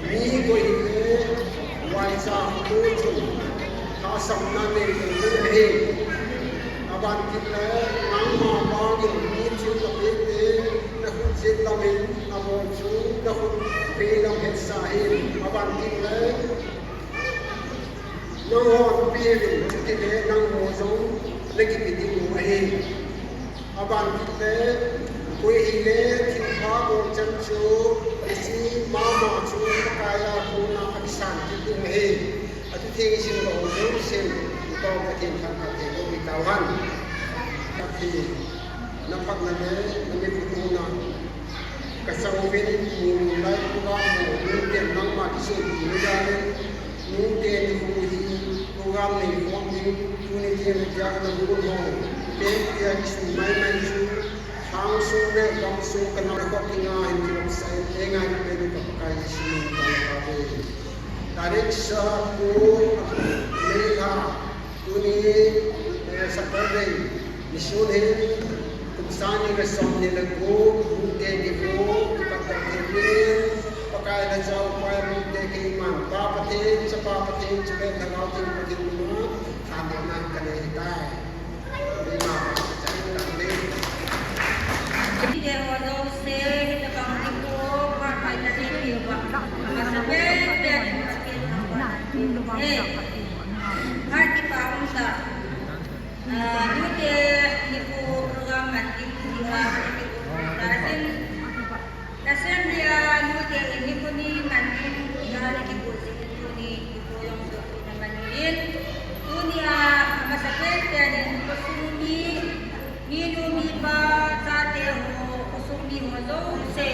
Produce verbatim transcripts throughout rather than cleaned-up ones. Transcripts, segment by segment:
Mi koi hile, vaicha kho chun, tahsanna nei ding ahi. Aban kit le, nangma bangin mi thil napeh te, nakhut jet lamin, nabol chu, nakhut peh lam hetsa ahi. Aban kit le, nanghon peuvin, chutile, nangho jong, nakipe diu ahi. Aban kit le, koi hile, thilpha bol chan chu, hiche mama chu, Pakai a kona akisan kit ding ahi. Atu theng jing ho jousen, Pakai Pathen thangvah in phatthei boh peh tauhen. Pathen, naphatna le, nami khotona, kachang uvin, mu lai program ho, nute nangma kisun pi na jal in, nute nikho hi, program nei khom ding, tuni theng a dia na gu ho, pen tia kisun mai mai chu, Lhang sung le gam sung kanam le khop kinga hin kilomsah in, eingai na Pathen ka Pakai Jesu min in ka kave. Tarik sa ko May lha, tuni, eh, Saturday, nisun hin, kum sangni le somni le gup, Lhute nikho, kipat tah themin, Pakai le Chapa Lhute keiman, Pa Pathen, Chapa Pathen, chule Lhagao Theng Pathen mina, thanopna kanei ahitai. Assembly a nute in nikho ni man in, ina na kipu jing in tuni, kipu jong sopi na man in. Tuni a, amasapen pen in khosung mi, minu mipa, chate ho, khosung mi ho jouse.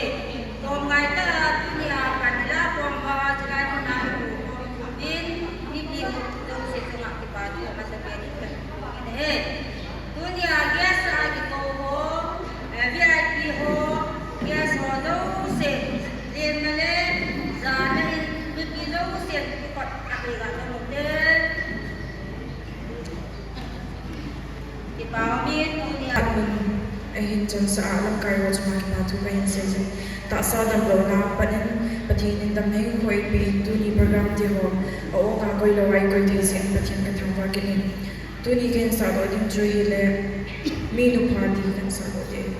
Tomngai tah a tuni a pan la pom ba, chulai mun a kipu jong sopi in, mipi ho jouse chunga kipa thu amasapen in kahin pe in ahi. Tuni a guest a kikou ho, eh, V I P ho, guest ho jouse, lemna le jana in mipi jousen kikot a kei ga tong u te. Kipa umin tuni a. Ahin chonsa a lamkai ho chunga kipa thu kahin sei jin. Tahsa damlouna a pat in Pathen in damna eipeh in tuni program ti ho a-ong a koilou a eikoi thei jeh in Pathen kathangvah kit in. Tuni kahin sahdoh ding chu hile, minu pha ti kahin sahdoh ding.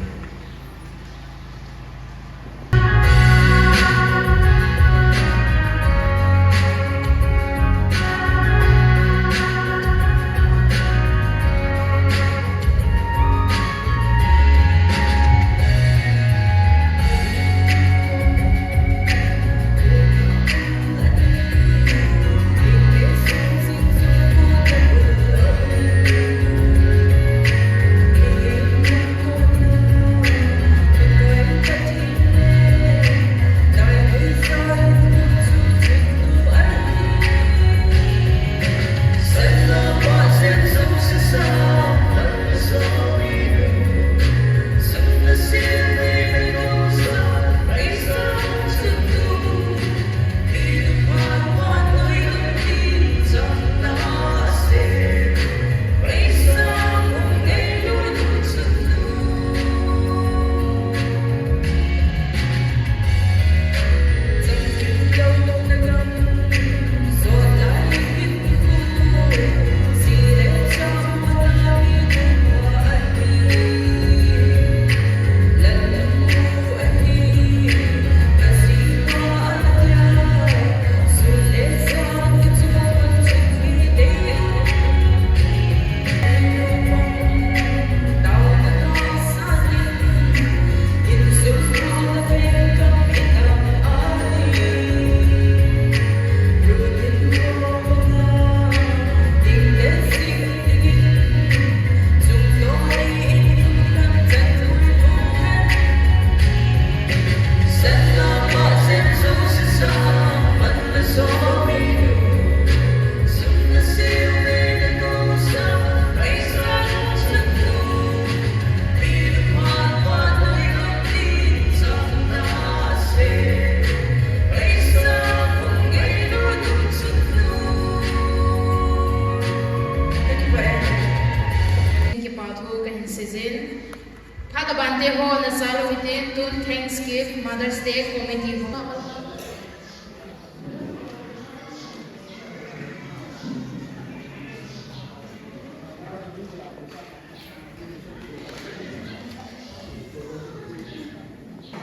State Committee ho.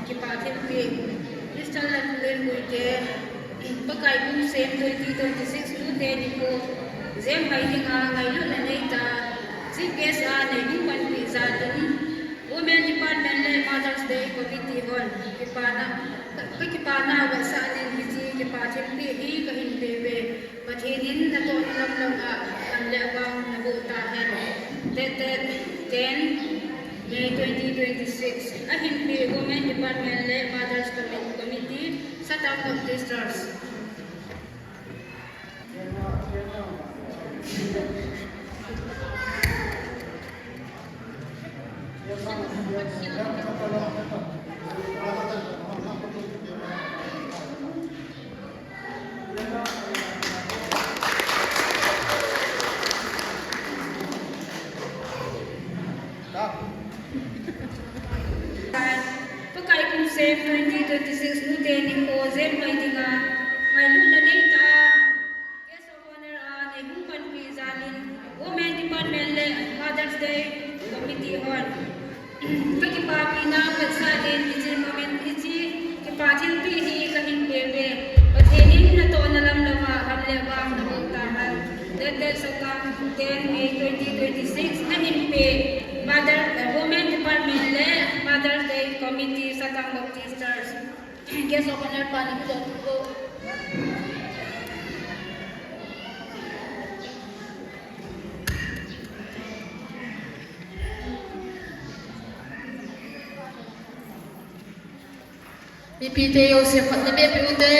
Kipa thilpeh, Mister Lallen Guite, Pakai kum sem twenty twenty-six nute nikho, jem mai dinga ngailutna neitah a, Chief Guest a neihung panpi jal in, Women Department le Mother's Day Committee hon kipana, ka, kakipana vetsahnan hiche kipa thilpeh hi kahin peuve. Pathen in natohna lamlam a ham le vang naboh tahen. Date, date ten May twenty twenty-six. Ahin peh Women Department le Mothers Commi-, Committee, Satang Baptist Church. Pakai kum sem twenty twenty-six nute nikho jem mai dinga ngailutna neitah a, Guest of Honor a neihung panpi jal in, Women Department le Mother's Day Committee hon kakipapina vetsahnan hiche moment, hiche kipa thilpeh hi kahin peuve. Pathen in natohna lamlam a ham le vang naboh tahen. Date, date Satang, ten May twenty twenty-six, ahin peh Mother, eh, Women Department le Mother's Day Committee, Satang Baptist Church. Guest of Honor pa ni kudot ko. Mipite jouse khat na bep ute.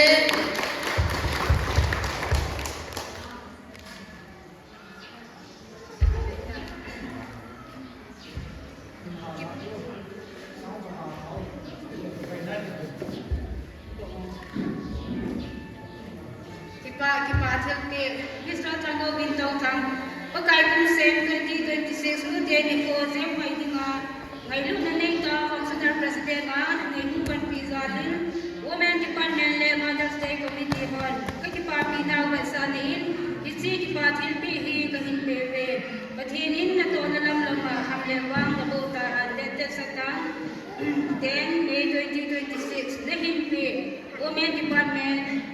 Kipa, kipa thilpeh, Mister Thangou Bintouthang, Pakai kum sem twenty twenty-six nute nikho jem mai dinga ngailutna neitah a, Functional President a neihung panpi jal in, Women Department le Mother's Day Committee hon kakipapina vetsahnan, hiche kipa thilpeh hi kahin peuve. Pathen in natohna lamlam a ham le vang naboh tahen. Date, date Satang, ten May twenty twenty-six, nahin peh Women Department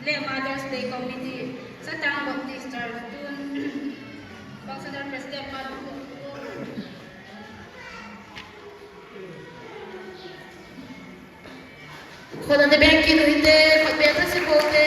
le Mother's Day Committee, Satang Baptist Church, tun Functional President pa. Khut ana beng kit u hite, khut beng thase pou hite.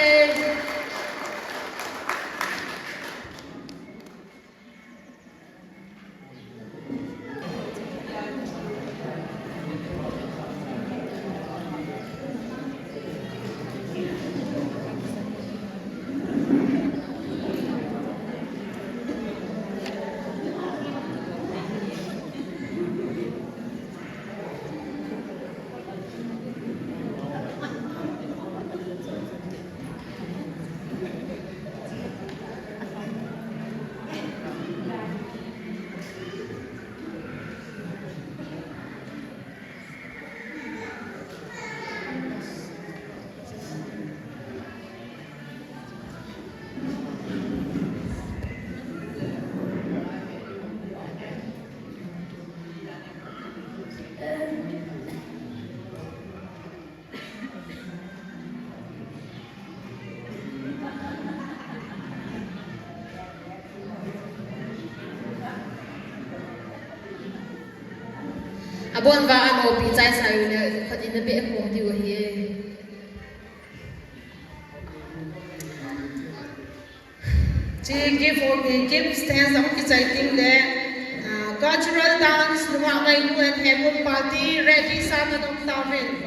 Abon uva amopi chaisa u le, khat in abeh khom diu ahi. Chi gift, gift stand jong kichai ding le, ah, cultural dance, Nungah Ngailu and Hemum party, ready sa nadong tauvin.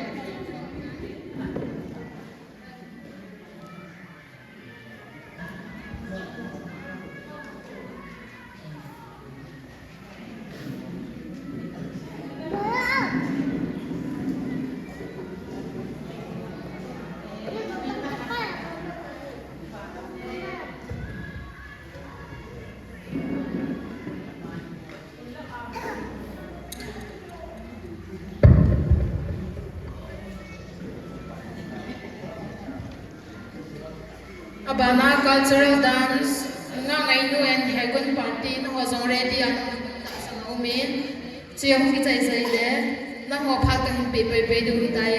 Abana cultural dance, Ngangainu and Hegun party, nangho jong ready a nang tahsan a um in, che hung kichai chai le, nangho phat kahin pe pai pai diu ahitai.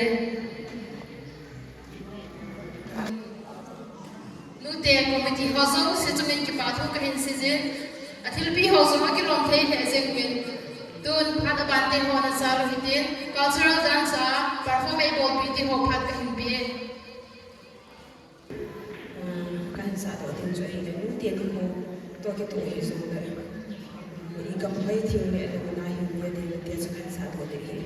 Nute committee ho jouse chunga kipa thu kahin seijin, athilpi ho jong akilom thei lheh jeng uvin. Tun phat abante ho nachal u hitin, cultural dance a perform eibolpi te ho phat kahin pe. Ah, kahin sahdoh ding chu ahile, nute nangho toh kitoh hijongle, i gamhoi thing le le na hin le de le te chu kahin sahdoh ding ahi.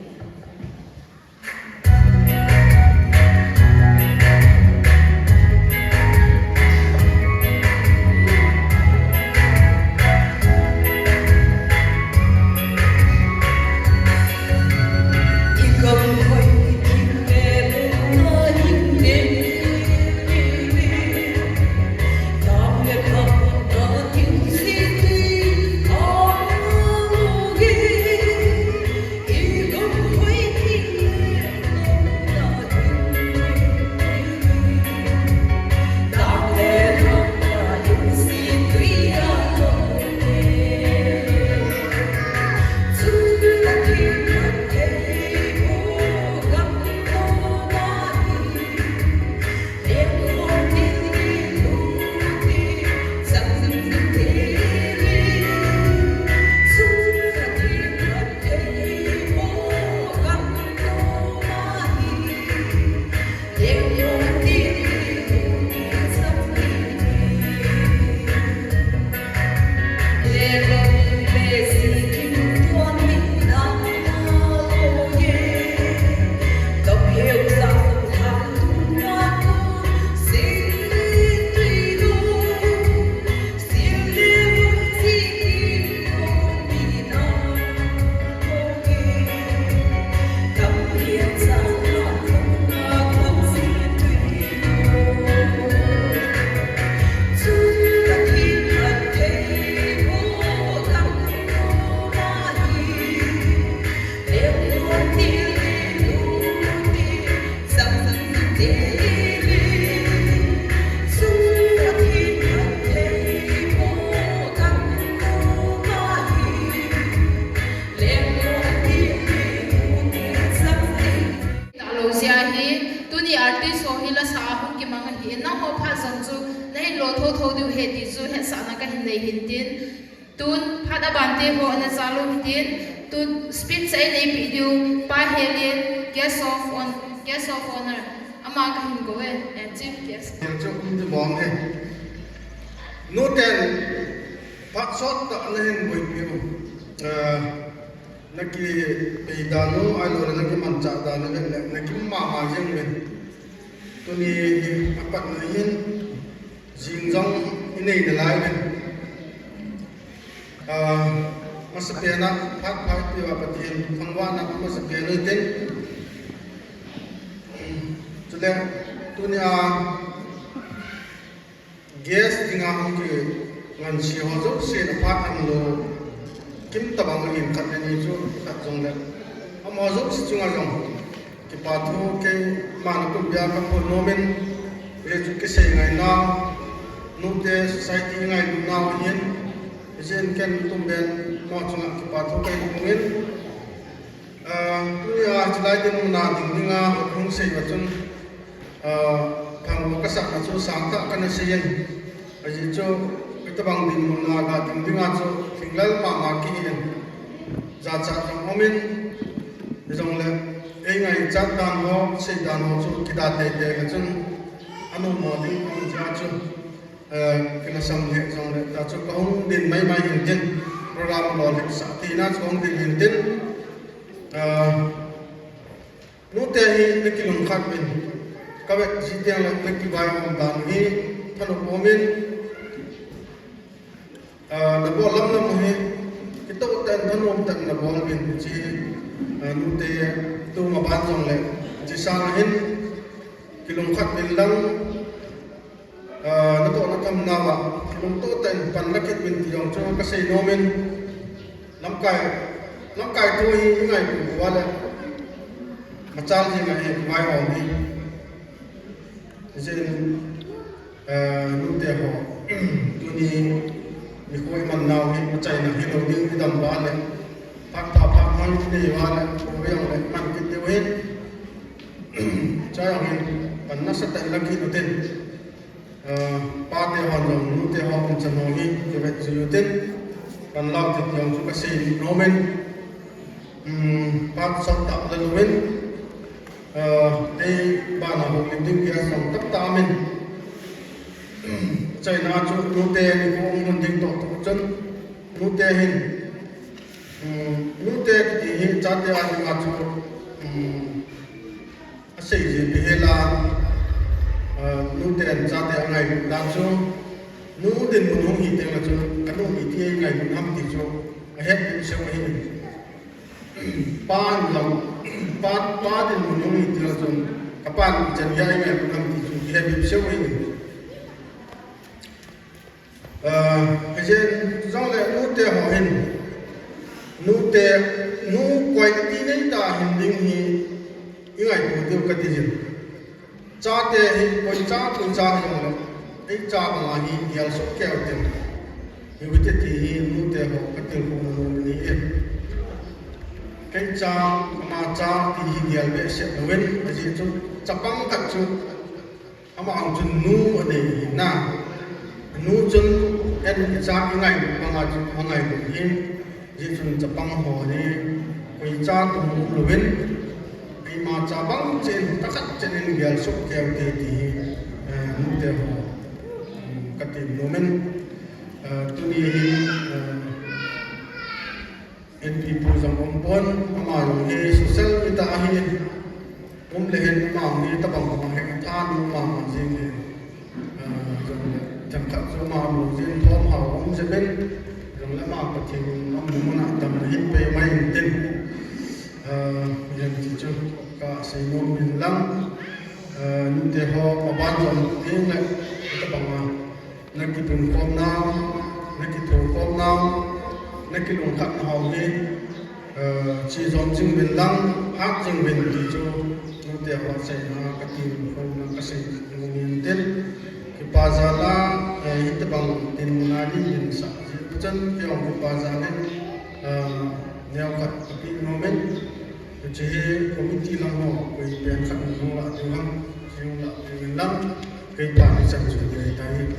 Talo jeh ahi, tuni artist ho hi lasa a hung kimang ahi, nangho phat jong chu nahin lo thotho diu ahi ti chu hetsahna kahin nei hintin. Tun phat abante ho nachal u hitin, tun speech a eipeh diu Pa Helin, guest of hon-, guest of honor, ama kahin kou e, eh, chief guest. Chu um ding mong e. Nuten phat sot tah nahin boipi u. Eh, Nakipei dan u, ahilou le nakimanchah dan u, le, le, nakim mama jeng uvin. Tuni hi apatna hin, jing jong inei nalai uvin. Ah, masapen a, phat pha eipeuva Pathen thangvahna masapen u hitin. Chule, tunia, Guest dinga hung kingansei ho jouse na phat ahin lo. Kim tabang in khat le ni chu khat jongle. Amaho jouse chunga jong kipa thu keima natum bia kaphon nomin. Hichu kisei ngainau. Nute society ngailutnau ahin. Hijeh in ken tum ben mo chunga kipa thu kahin phongin. Ah, tunia chulai dinmun a ding dinga hung sei uva chun, ah, phamo kasahna chu sangtah kana seiyin. Ajeh chu, hitabang dinmun a ga ding dinga chu, thinglel mama kihin. Jachat jong umin, hijongle, eingaichat dan ho, sei dan ho chu, kida teitei le chun, anom mo ding, aum jeh chun. Eh, kilhasam lheh jongle, ta chu kahung din maimai hintin, program lolhing sah tina chu kahung din hintin, eh, nute hi nakilungkhat uvin, kavet jiteng le nakivaihom dan hi thanop umin, eh, nabol lamlam u hi, kitoh tah in thanom tah in nabol uvin, hiche, eh, nute tuma ban jongle, hiche sang a hin, kilungkhat uvin lang, Ah, natoh natham nauva, lungtoh tah in pan la kit uvin ti jong chu kasei nomin, lamkai, lamkai thu hi ingaipo uva le, machal jing ahi, vaihom hi. Hijeh in, Eh, nute ho, tuni nikho iman nau hi, achaina hilou ding, idam uva le, phat pha phat hoi inei uva le, koi jong le, man kit diu ahin. Chua jong hin, pan nasatah in la kit utin. Eh, pate hon jong, nute ho umchan ho hi, kivet jui utin. Pan lau kit jong chu kasei nom in. Hmm, phat sot tah le louvin, ah, tei bana houlim ding tia song tamtah amin. China chu nute nikho um hun ding toh toh chun, nute hin, hmm, nute kiti hi chate a dinga chu, hmm, asei jin ipi hela, ah, nuten chate angailut dan chu, nu dinmun hung hi teng le chun, kanu iti ngailut ham ti chu, ahet bep seu ahi. Pa in jong, pa, pa dinmun hung hi teng le chun, kapan ichan gei ngailut ham ti chu, kihet bep seu ahi. Ah, hijeh in jongle nute ho hin, nute, nu koi iti nei ta hin ding hi, ingaito diu kati jin. Chate hi, koi cha, koi cha hijongle, ei cha banga hi, gel soh kei utin. Hiu hite ti hi, nute ho, katilkhou nom ahi e. Kei cha, ama cha, ti hi gel behseh louvin, ajeh chu, chapang khat chu, ama ang chun nu anei na. Nu chun en icha ingailut banga chu angailut hin. Hijeh chun chapang ho hi koi cha tum um louvin, eima cha bang chen, thakhat chen in gel soh kei ute ti hi, eh, nute ho, um, kati nom in, eh, tuni hin, eh, N P Pu jong um pon, ama jong hi social media ahi, um le hin ama jong hi tabang bang hi tha nu mama jing hi. Ah, jong le, themkhat chu ama um lou jin thom hao um jep in, jong le ama Pathen in amu mun a damna hin pe mai intin. Ah, jeng ti chu kasei nom in lang, ah, nute ho, aban jong ding le, tabang a. Na kidunkhom nau, na kithokhom nau, na kilungkhat nau hi, eh, che jom jing uvin lang, hat jing uvin ti chu, nute ho achaina katilkhou na kasei nom in tin. Kipa jal a, eh, hitobang dinmun a dinmun sah jeh u chun, kei jong kipa jal in, eh, neokhat kapeh nom in, Hiche hi committee lang ho, koi pen khat hung lah diu ham, hung lah diu in lang, kei pa ni chan chu ding ahitai.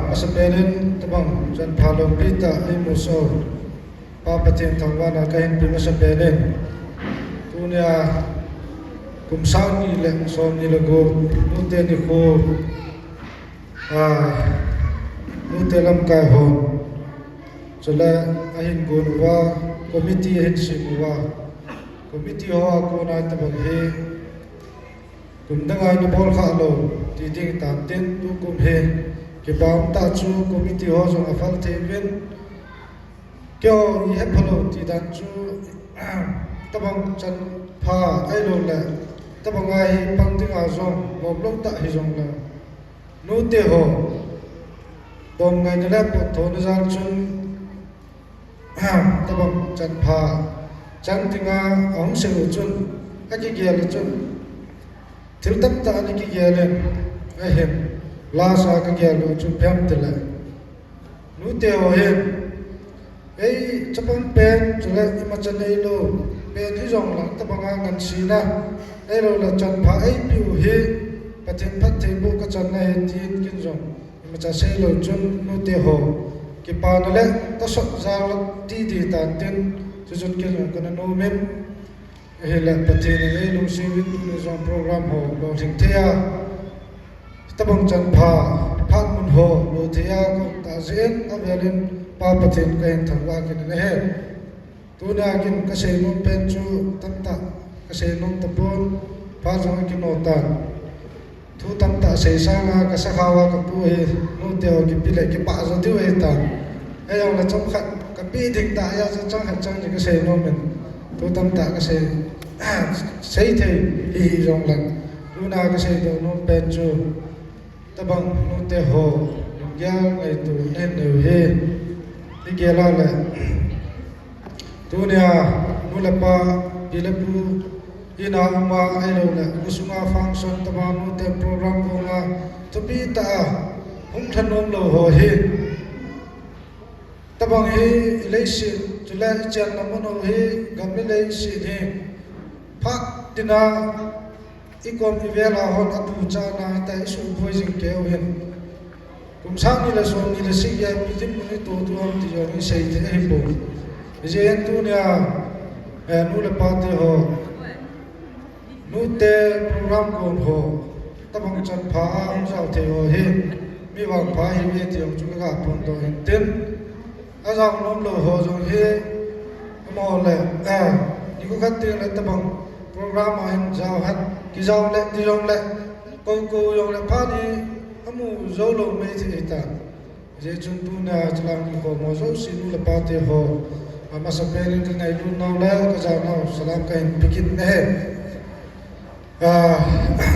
Masapen in tabang chanpha loupi tah eimusah u Pa Pathen thangvahna kahin pe masapen in, tunia kum sang ni le som ni le gup, nute nikho, a, nute lamkai ho, chule ahin gon uva, committee ahin sem uva, committee ho a kona tabang hi kum dang a ina bol khah lou ti ding tan tin, tukum hi kipa um tah chu committee ho jong aphal thei uvin, keiho ihet phalou ti dan chu, tabang chanpha ahilouleh tabang a hi pang ding a jong lom lou tah hijongleng, nute ho dom ngaina le potdohna jal chun, tabang chanpha chang dinga ahung sei u chun, akigel u chun thil tamtah ana kigel in, ahin lasa kagel u chu ipi ham itile, nute ho hin, ei chapang pen chule imacha neilou pen hijongleng, tabanga ngansena ahilouleh chanpha eipeh u hi Pathen phattheiboh kachanna ahi tin ken jong imacha seilou chun, nute ho kipana le kasot jal ti di tan tin, chuchun ken jong kana nom in, ahile Pathen in eilungset uvin tuni jong program ho lolhing thei a, tabang chanpha phat mun ho lo thei a kaum tah jeh in, avel in Pa Pathen kahin thangvah kit in ahi. Tunia ken kasei nom pen chu tamtah kasei nom tapon, phat jong akino tan. Thu tamtah sei sanga kasakhao a kapu hi, nute ho kipe le kipah jo diu ahitan. Hijongle chomkhat kapeh ding tah ahi a chu chomkhat chang chu kasei nom in, thu tamtah kasei, seithei hih jongleng, tuna kaseidoh nom pen chu, tabang nute ho lunggel ngaito nahin nei u hi, igel a le Tunia nu le pa, pi le pu, ina uma ahilouleh, khusunga function tobang nute program konga thupi tah a hung lhanom lou ho hi. Tobang hi leiset, chule ichenna mun u hi gam le leiset hi phat tina ikom ivel a hon atuchana hita isuhboi jing keu hin. Kum sang ni le som ni le sagi a ipi dinmun itoh diu ham ti jong isei thei ahipoi. Hijeh in tunia, eh, nu le pa te ho, nute program kon ho, tobang chan pha a hung jao thei ho hi, mi vangpha ahiuve ti jong chu kaga phondoh hin tin. Ajao nom lou ho jong hi, amaho le, eh, nikho khat teng le tobang program a hin jao hen, kijao le, ti jong le, kou kou jong le, phat hi amu jou lou mei thei hitan. Hijeh chun tunia chulang kikhom ho jouse nu le pa te ho, amasapen in kangailut nau le, kajao nau, salam kahin pe kit ahi. Ah,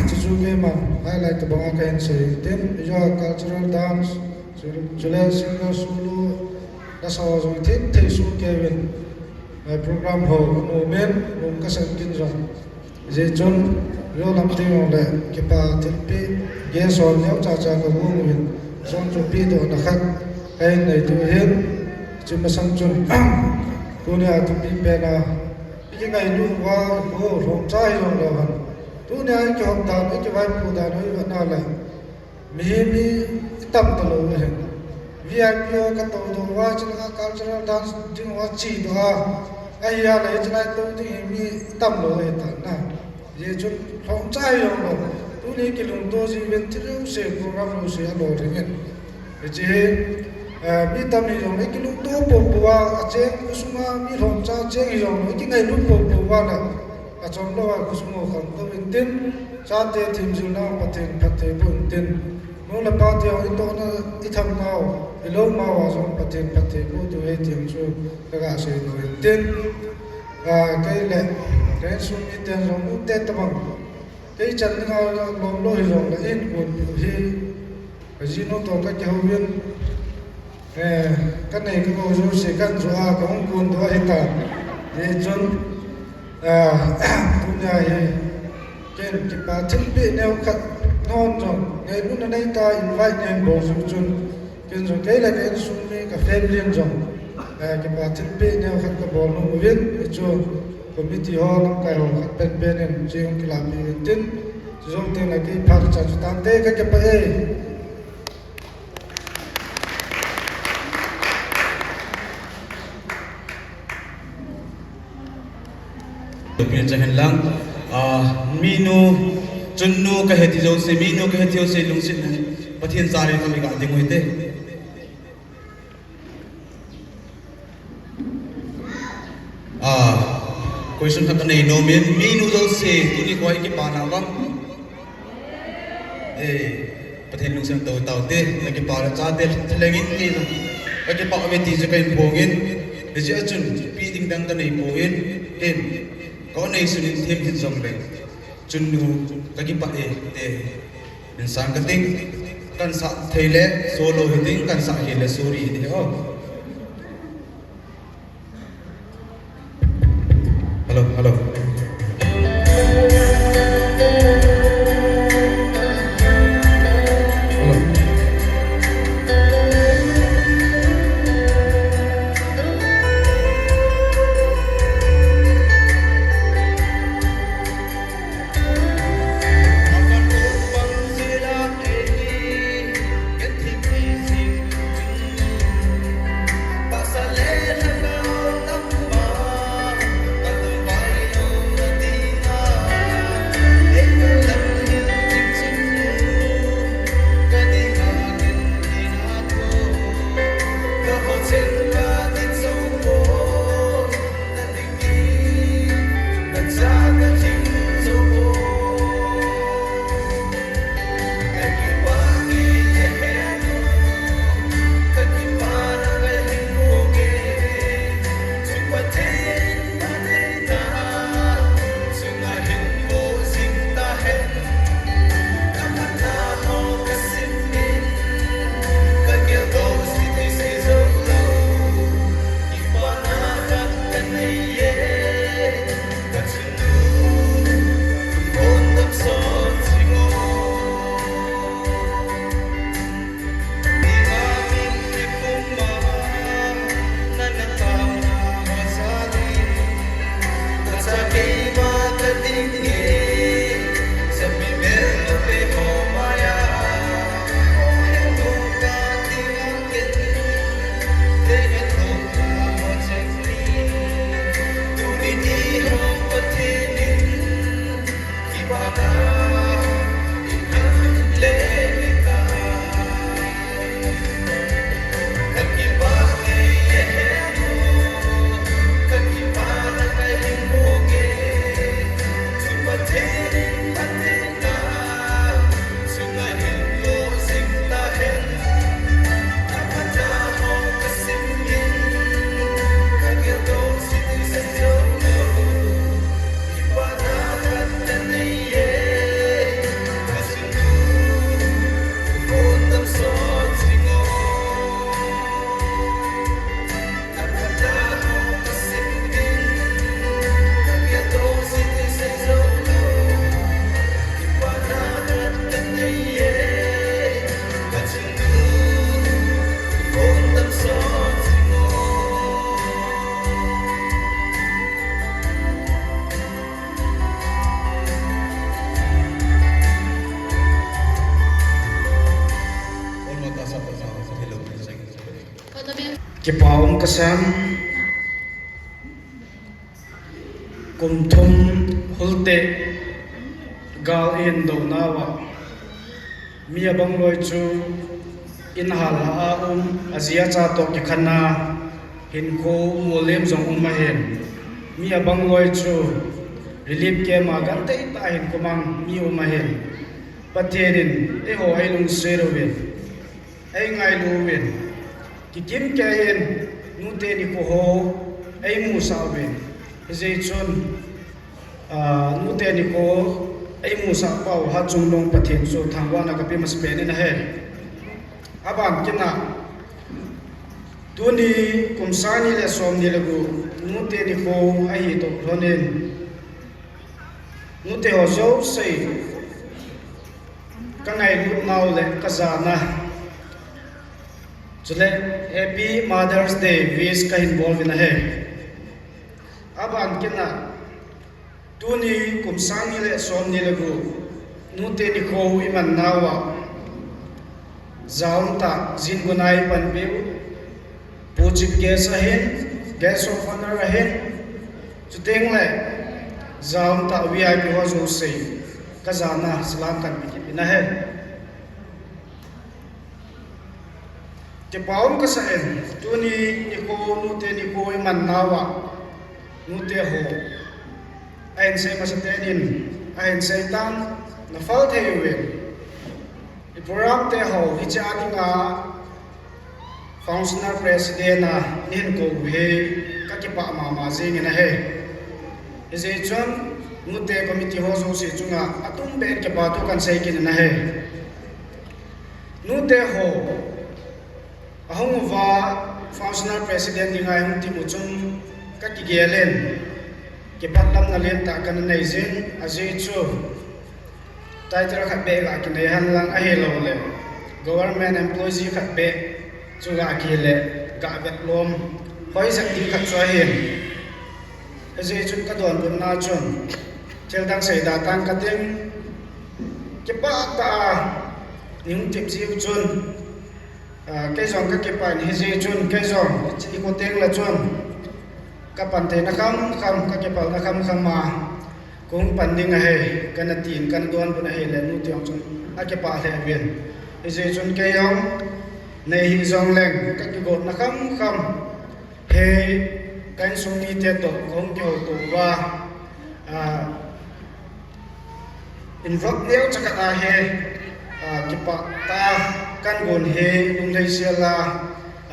chuchu keiman highlight tobang a kahin sei tin, ijou a cultural dance, chu-, chule singer solo, lasa ho jong themthei soh keiyuvin, eh, program ho anom in, nom kasan kin jong. Hijeh chun, ijou lam teng jongle, kipa thilpeh, guest ho neocha cha kagong uvin, jong chu pehdohna khat kahin nei diu ahin, chu masang chun, tunia thupi pen a, ikingailut uva, ikho lhomcha hijongleu hen. Tunia ikihop dan, ikivaipo dan, ivet na le. Mihem hi itam talou ahi. V I P ho katou doh uva, chulanga cultural dance ding uva chedoh a. Ahile, hiche lai tou ding hi mi itam lou ahitan na. Hijeh chun, lhomcha hijongleu. Tuni kilungto jiuvin thil jouse, program jouse alolhing in. Hiche hi, eh, mi tam hijongle kilungto poupou a, acheng, khosunga mi lhomcha cheng hijongle kingailut poupou uva le, achom louva khosung ho khangtou intin, chate themjilna Pathen phatthei boh intin, nu le pa te ho itohna ithamnau, ilomau a jong Pathen phatthei boh diu ahi ti jong chu kaga seidoh intin, ah, kei le ka insung miten jong nute tobang, kei chan dinga lom lou hijongle eihin konpeh u hi, kajinu toh kakihouvin, eh, kanei kagou jouse kahin jo a, kahung kondoh ahitan. Hijeh chun, ah, tunia hi, ken kipa thilpeh neo khat, nahon jong ngailutna neitah a invite nahin bol jiu chun, ken jong kei le ka insung mi, ka family in jong, eh, kipa thilpeh neo khat kabol nom uvin, hichu committee ho, lamkai ho khat penpen in, hiche hung kilahpeh uvin tin, chujou tengle kei phat cha chu tante, kakipah e. Tupin cha hen lang, ah, minu, chunnu kahe ti jouse, minu kahe ti jouse, lungset in Pathen jal in kami ga ding u hite. Ah, question khat kanei nom in, minu jouse, tuni kho ikipa nau vang. Eh, Pathen lungset in tou taute, nakipa le chate, thalheng in ti, kakipah uve ti chu kahin phong in, hijeh a chun, pi ding dang kanei poi, ken, ka-o neisun in themkhat jongle, chunnu, kakipah e, te, min sang kating, kahin sah thei le, solo hitin, kahin sah khel le, sorry hite, oh. Hello, hello. Hello. Kipa um kasan, kum thum hulte gal in douna uva, mi abang loi chu in hal a um, aji acha toh kikhen a, hinkho molem jong um ahin. Mi abang loi chu relief camp a genthei tah a hinkho mang mi um ahin. Pathen in eiho eilungset uvin, eingailu uvin, kikim kei in, nute nikho ho eimusah uvin. Hijeh chun, ah, nute nikho eimusah pau Hatchungnung Pathen chu thangvahna kape masapen in ahi. Aban kit a, tuni kum sang ni le som ni le gup nute nikho ahi toh lhon in, nute ho jouse kangailut nau le kajana, chule Happy Mother's Day wish kahin bol uvin ahi. Aban kit a, tuni kum sang ni le som ni le gup nute nikho iman nauva, jaum tah jingunai panpiu, Pu Chief Guest ahin, Guest of Honor ahin, chuteng le jaum tah V I P ho jouse kajana salam kahin pe kit in ahi. Kipa um kasa in, tuni nikho nute nikho iman nauva, nute ho ahin sei masapen in ahin seitan, naphal thei uvin. I program te ho hiche a dinga Functional President a neihin kou u hi kakipah mama jing in ahi. Hijeh chun nute committee ho jouse chunga atumbeh in kipa thu kahin sei kit in ahi. Nute ho ahung uva Functional President dinga eihung tim u chun kakigel in, kiphatlamna lentah kana nei jin, ajeh chu title khat beh ga kinei henlang ahilouleh government employee khat beh chu ga kile, ga vetlom hoi jep ding khat chu ahin. Hijeh chun kadonbutna chun thildang seida tang kating, kipah tah a neihung tep jiu chun, ah, kei jong kakipah in, hijeh chun kei jong hiche nikho teng le chun kapan theina khamkham, kakipalna khamkham a kahung pan ding ahi, kana tin, kana donbut ahile nute jong chun akipah lheh uvin. Hijeh chun kei jong nei hih jongleng kakigotna khamkham, hi ka insung mite toh kahung kihouto uva, ah, invlog neocha khat ahi, ah, kipah tah a kahin gon hi lunglhaisel a,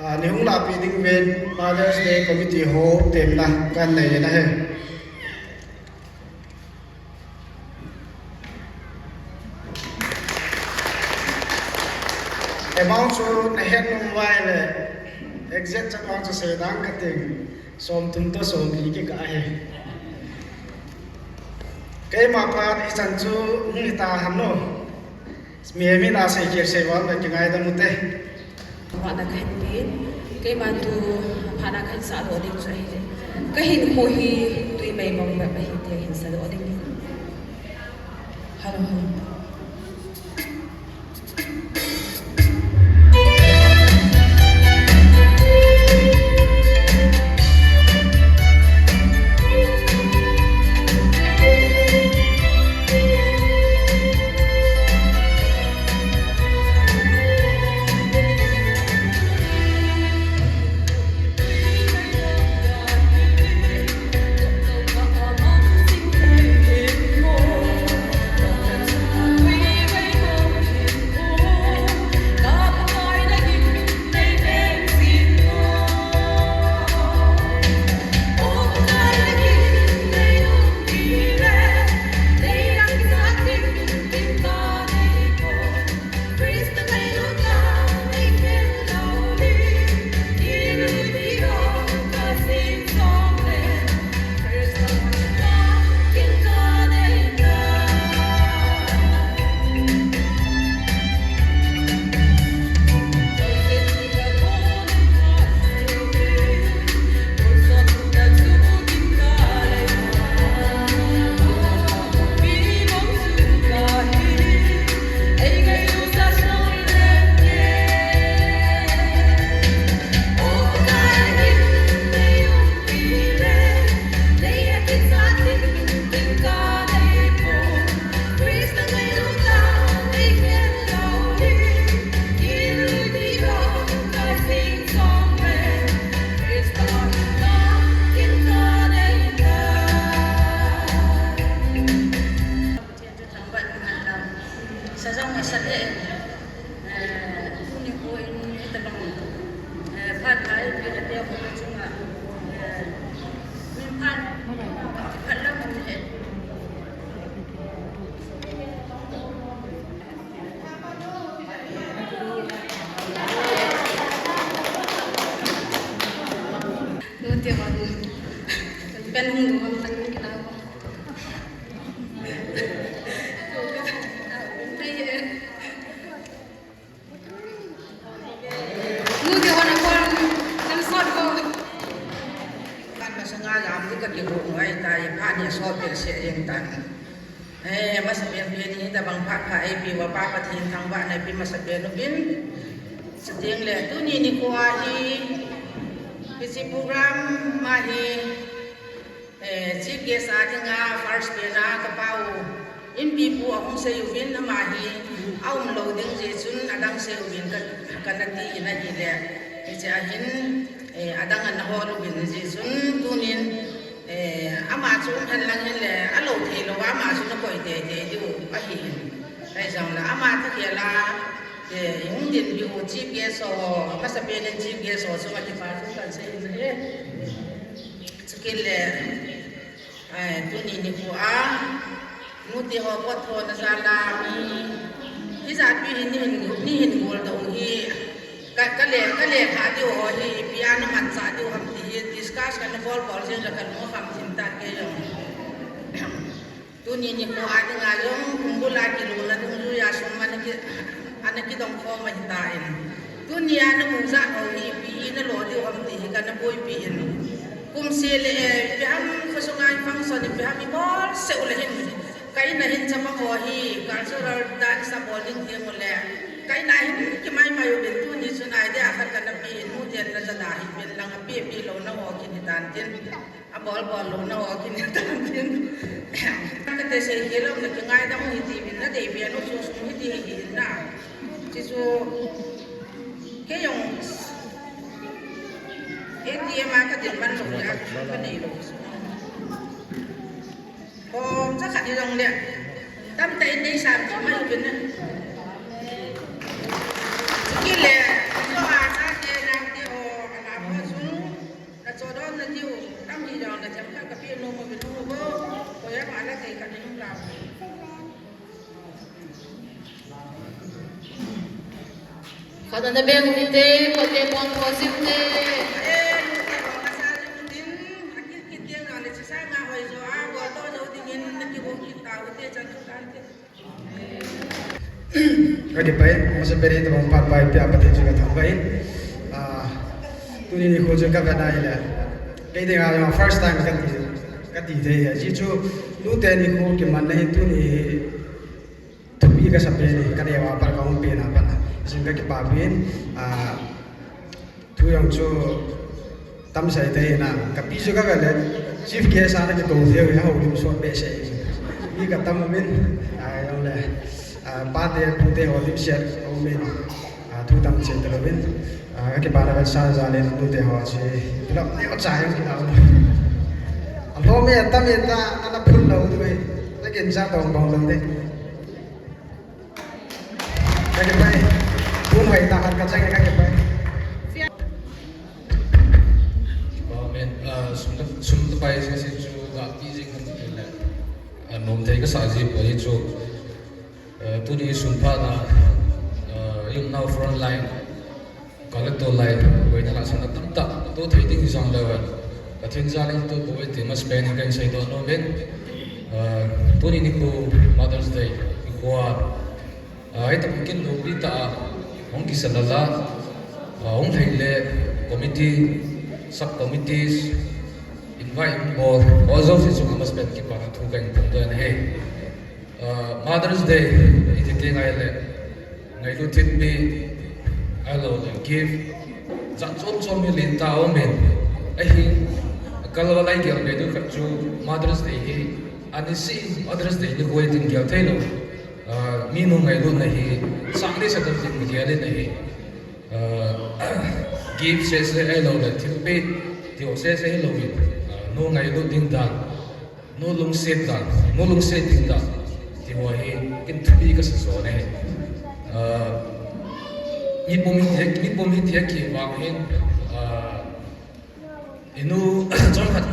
ah, neihung lahpeh ding uvin Mother's Day Committee ho temna kahin nei in ahi. Amount chu nahet nom uva ahile, exact chan vang chu seidang kating, somthum toh somli kikah ahi. Keima phat hichan chu hung hita ham no. Mihem in asei khel sei val le kingaidam ute. Phatna kahin pe, keima tu phatna kahin sahdoh ding chu ahile, kahinkho hi twi meimong bep ahi tia hin sahdoh ding. Hello. Ute wan. Pen hung duham tan kila. Hei, eh. Ute wan a kon, kan sot ko. Kan masanga jam di ka kihu ngai tai, pha ni sot pe se eng tan. Eh, masapen pen hi tabang phat pha eipe uva Pa Pathen thangvahna ipe masapen uvin. Chuteng le tuni nikho a hi, hiche program a hi, eh, chief guest a dinga first pen a ka pau Inpipu ahung sei uvin, ama hi aum lou ding jeh chun adang sei uvin ka, kana ti in ahile. Hiche a hin, eh, adang ana hol uvin jeh chun tunin Eh, ama chu um hen lang hen le, alou thei lou a, ama chu nakoi tei tei diu ahi in. Ahi jong le, ama thi khel a, eh, hung din diu chief guest ho, amasapen in chief guest ho chunga kipa thu kan sei in ahi. Chukit le, eh, tuni nikho a, Nute ho pot thona jal a mi, hijat pi hi nei hin, nei hin gol dong hi, ka, ka le, ka lekha diu ho hi, ipi a na manchah diu ham ti hi, discuss kana bol bol jeng le ka lung akham thim tan kei jong. Tuni nikho a dinga jong, kumbul a kilona dungjui a sum ana ki, ana kidong khom ahi tan. Tuni a na mu jat ho hi, ipi na lo diu ham ti hi kana boipi in. Kum seh le, eh, ipi ham khosung a function, ipi ham ibol seh u le hin. Ka in a hin chapang ho hi, cultural dance abol ding ti mu le. Ka in a hin kimai mai uvin tuni chun idea khat kana pe in, nu ten na jana hi pen lang ape pe lou na ho kini tan tin. Abol bol lou na ho kini tan tin. Ka te sei hi lou na kingaidam hi ti vin na dei pen u chu sum hi ti hi na. Chi chu kei jong A T M a ka din man lou le a ka nei lou. Kom cha khat ni jong le. Tamtah in nei sam chu mai uvin na. Chukit le, cho a cha te nang te ho, ana ho chu. Na cho don na diu, tam hi jong na themkhat ka pe nom uvin u bo. Ko ya ma la thei khat ni hung la. Khat ana beng u hite, khat te pon ko sim te. Ka kipah e, masapen in tabang phat pa ipi a Pathen chu ka thangvah in. Ah, tuni nikho chu ka vet a ahile. Kei dinga jong first time ka ti, ka ti thei hi. Ajeh chu, nute nikho kimanna hi tuni hi. Thupi ka sa pen hi, ka neo a pat ka hung pen a pat a. Hichun ka kipa pen, ah, thu jong chu tam sai thei na. Ka pi chu ka vet le, chief guest a na kikou thei u hi, houlim sot behseh. Mi ka tam uvin, ah, jong le, ah, pa te, pu te ho lim siat um in, ah, thu tam cheh talou vin. Ah, ka kipana vet sa jal in nute ho chu. Love neo cha jong kila. Alhom e, tam e ta, ana phun lou diu e. Na kin cha tong bang lou de. Ka kipah e. Kum hai ta khat ka chang e ka kipah e. Amen. Ah, sum ta, sum ta pai se se chu ga ti jing kan ti le. Ah, nom thei ka sa ji poi chu. Eh, tuni sun pha na, eh, i um nau front line, collector line, boina la sang tamtah, to thei ding jong leu hen. Pathen jal in to bou e ti masapen in kan sei doh nom in. Eh, tuni nikho Mother's Day, nikho a, eh, hitobang kin loupi tah a, hung kisa lala, eh, hung lhai le committee, sub committees, invite hung bol, all those is masapen kipana thu kan phongdoh in ahi. Ah, Mother's Day, i ti teng ahile, ngailut thilpi, ahilou le gift, jat chom chom hi len tah a um in, ahin, ka lo lai gel be diu khat chu Mother's Day hi, ani si Mother's Day nikho hi tin gel thei lou, ah, mi nu ngailutna hi, sang ding sa ding tin gel in ahi, ah, gift sese ahilou le thilpi, ti ho sese hilou in, ah, nu ngailut ding dan, Nu lungset dan, nu lungset ding dan, ti ho hi, kin thupi ka sa jo ne. Ah, mi pum hi, mi pum hi ti a kivang hin, ah, i nu, chomkhat,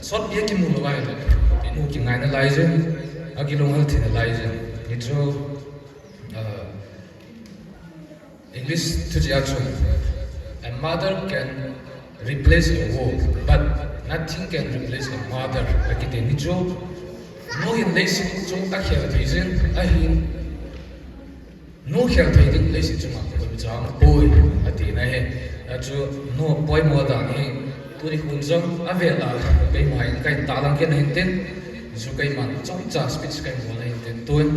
sotpi a kimu lou ahile, i nu kingaina lai jin, a kilunghel theina lai jin, hichu, ah, English thu jeh a chun, a mother can Replace a work, but nothing can replace a mother. Akiti ni chu. Nu hin leiset chung akhel thei jin, ahin nu khel thei ding leiset chunga koimacha aumpoi, atina ahi. Achu nu poimo dan hi, tuni hun jong avel a, keima hin kahin tahlang kit nahin tin, chu keiman chomcha speech kahin bol nahin tin, tun,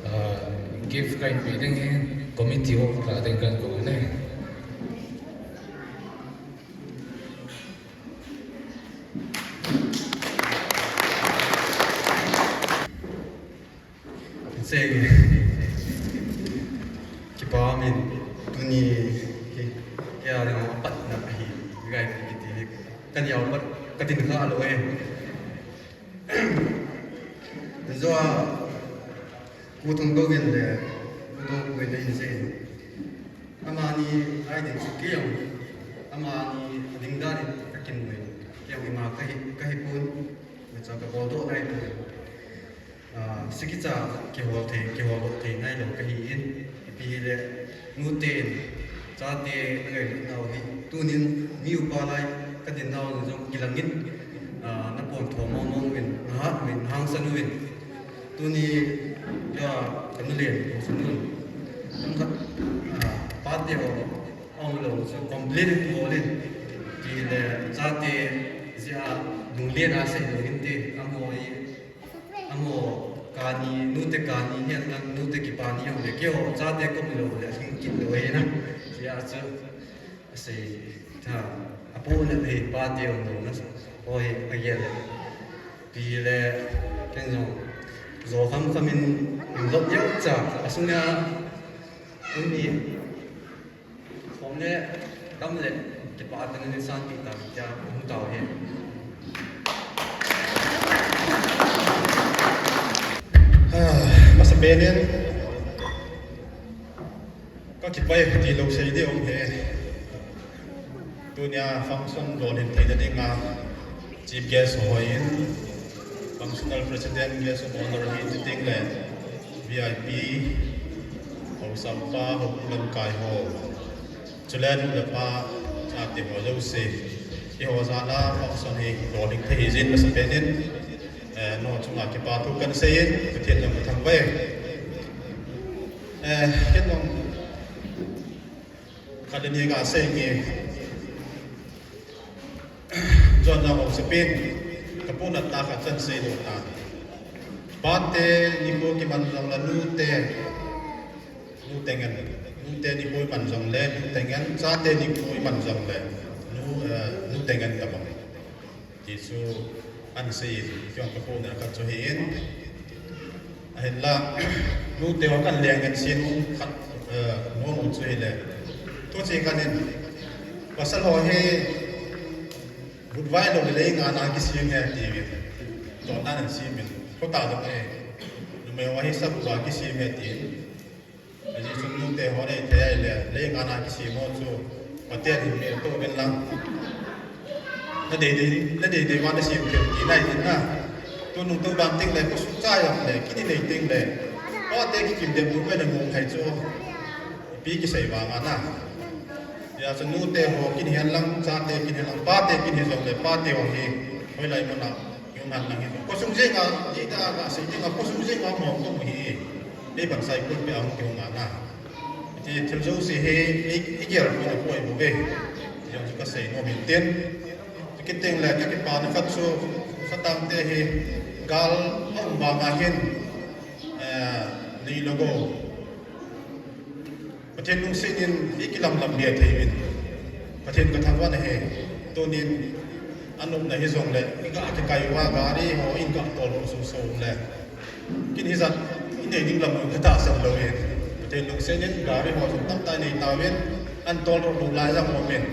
ah, gift kahin pe ding hi, committee ho lah a ding kahin kou nahi. Sei. Kipa umin, tuni hi, kei a dinga patna ahi, gai kiti hi. Ka neo pat, ka tin kha lou e. Joa, Pu Thangdouvin le Pu Dongpuin ahin sei. Amani a ding chu kei jong, amani a ding dan in ka kimu in, kei jong ima ka hi, ka hi pon, hiche ka boldoh nai pon. Ah, hiche kicha kihol thei, kihol thei nai lou ka hi in, ipi hile, nute in, chate na ngailut nau hi, tunin mi upa lai ka din nau jong kilang in, ah, na pon tho mong mong uvin, na hat uvin, na hangsan uvin. Tuni, ka, ka nu len, ka nu. Tang khat, ah, pate ho, aum lou chu complain bol in. Tile, chate, jia, lunglen a sei lou hinte, amaho hi, amaho kani, nute kani, hian lang, nute kipani jong le, keiho, chate kom lou le, hing kit lou hi na. Jia chu, Asei, tha, apu na thei pa ti om lo na sa. Oi, a gel le. Pi le, ken jong. Zo kham kham in, in zot yau cha, a sung a, um ni. Khom le, dam le, kipa ta ni san pi ta, cha, um tau he. Ah, masa benin. Ka kipah e, ti lou sei ding um e. Tunia function lolhin theina dinga chief guest ho in, functional president, guest of honor hi ti ding le V I P, haosa upa, haopu lamkai ho. Chule nu le pa, chate ho jouse. Eiho jal a function hi lolhing thei hi jin masa pen in, eh, nangho chunga kipa thu kan sei in, Pathen jong ka thangvah e. Eh, ken jong khat le ni ka sei nge. Jon jong hung sei pin, ka puna ta khat chan sei lo ta. Pate nikho kiman jong le nute, nute ngen, nute nikho iman jong le, nute ngen, chate nikho iman jong le, nu, eh, nute ngen tabang. Ti chu an sei in, kei jong ka puna khat chu hi in. Ahinla, nute ho kan leng ngen sin khat, eh, nom u chu hile. Tu chi kan in, pasal ho hi, vutvai lou le lei nga na kisem he ti vin. Tou nan an sem in. Khota jong e, numei ho hi sa vutvai kisem he ti. Ajeh chu nute ho nei thei ahile, lei nga na kisem ho chu, Pathen hin mel to uvin lang. Na dei dei, na dei dei vang na sem thei ti nai tin na. Tunung tou vang teng le, khosung chai jong le, kini nei teng le. Pate kikim dem tu pen a mong hai chu. Ipi kisei vang a na. Hijeh chun nute ho kin hihen lang, chate kin hihen lang, pate kin hi jong le, pate ho hi. Hoilai mun a. Kium han lang hi. Khosung jeng a, dida ka sei ding a, khosung jeng a mong kong hi. Dei ban sai kun pe a hung kium a na. Ti thil jouse hi, i, i gel ko na poi bou ve. Ti jong chu ka sei nom in tin. Ti kit teng le, ka kipana khat chu, satang te hi, gal a um vang a hin, eh, nei lo go. Pathen lungset in i kilamlam be thei uvin. Pathen ka thangvah e. Tunin a nopna hi jong le, i ga kikai uva gari ho in ga tol ho sung sung le. Kin hijat i nei ding lam ka tahsan lou in. Pathen lungset in gari ho jong tamtah i nei tauvin, an tol ho lou lai jong umin.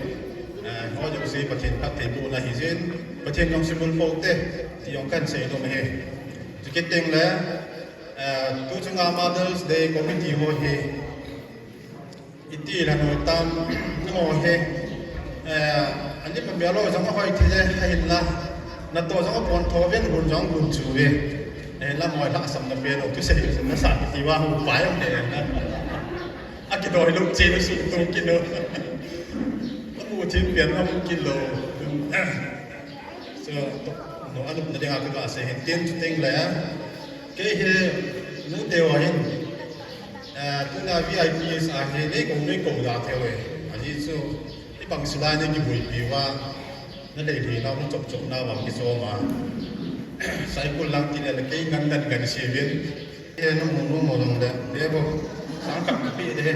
Eh, ho jouse Pathen phattheibohna hi jin. Pathen jong simul pou te, ti jong kan sei nom e. Ti kit teng le, Eh, tu chunga Mother's Day Committee ho hi, iti la no tam, no he, eh, ani ma bia lo jong hoi ti le, ahin la, na to jong pon tho ven, hun jong hun chu ve. Eh, la moi la sam na pe no, tu se na sa ti wa hu pai ne na. A kidoi lung che na su tu kino. Amu Champion am kilo. So, no, anop na dinga ka ga sei hin tin chu teng le. Kei hi nu te wa hin. Eh, tuna V I Ps a hi nei ko nei ko da the we. Aji chu i bang silai nei ki bui pi wa. Na dei dei na mu chop chop na wa ki so ma. Sai kul lang ti le kei ngan ngan ngan si vin. Ye, no mo, no mo, no mo de. Ye bo. Sang kap pi de.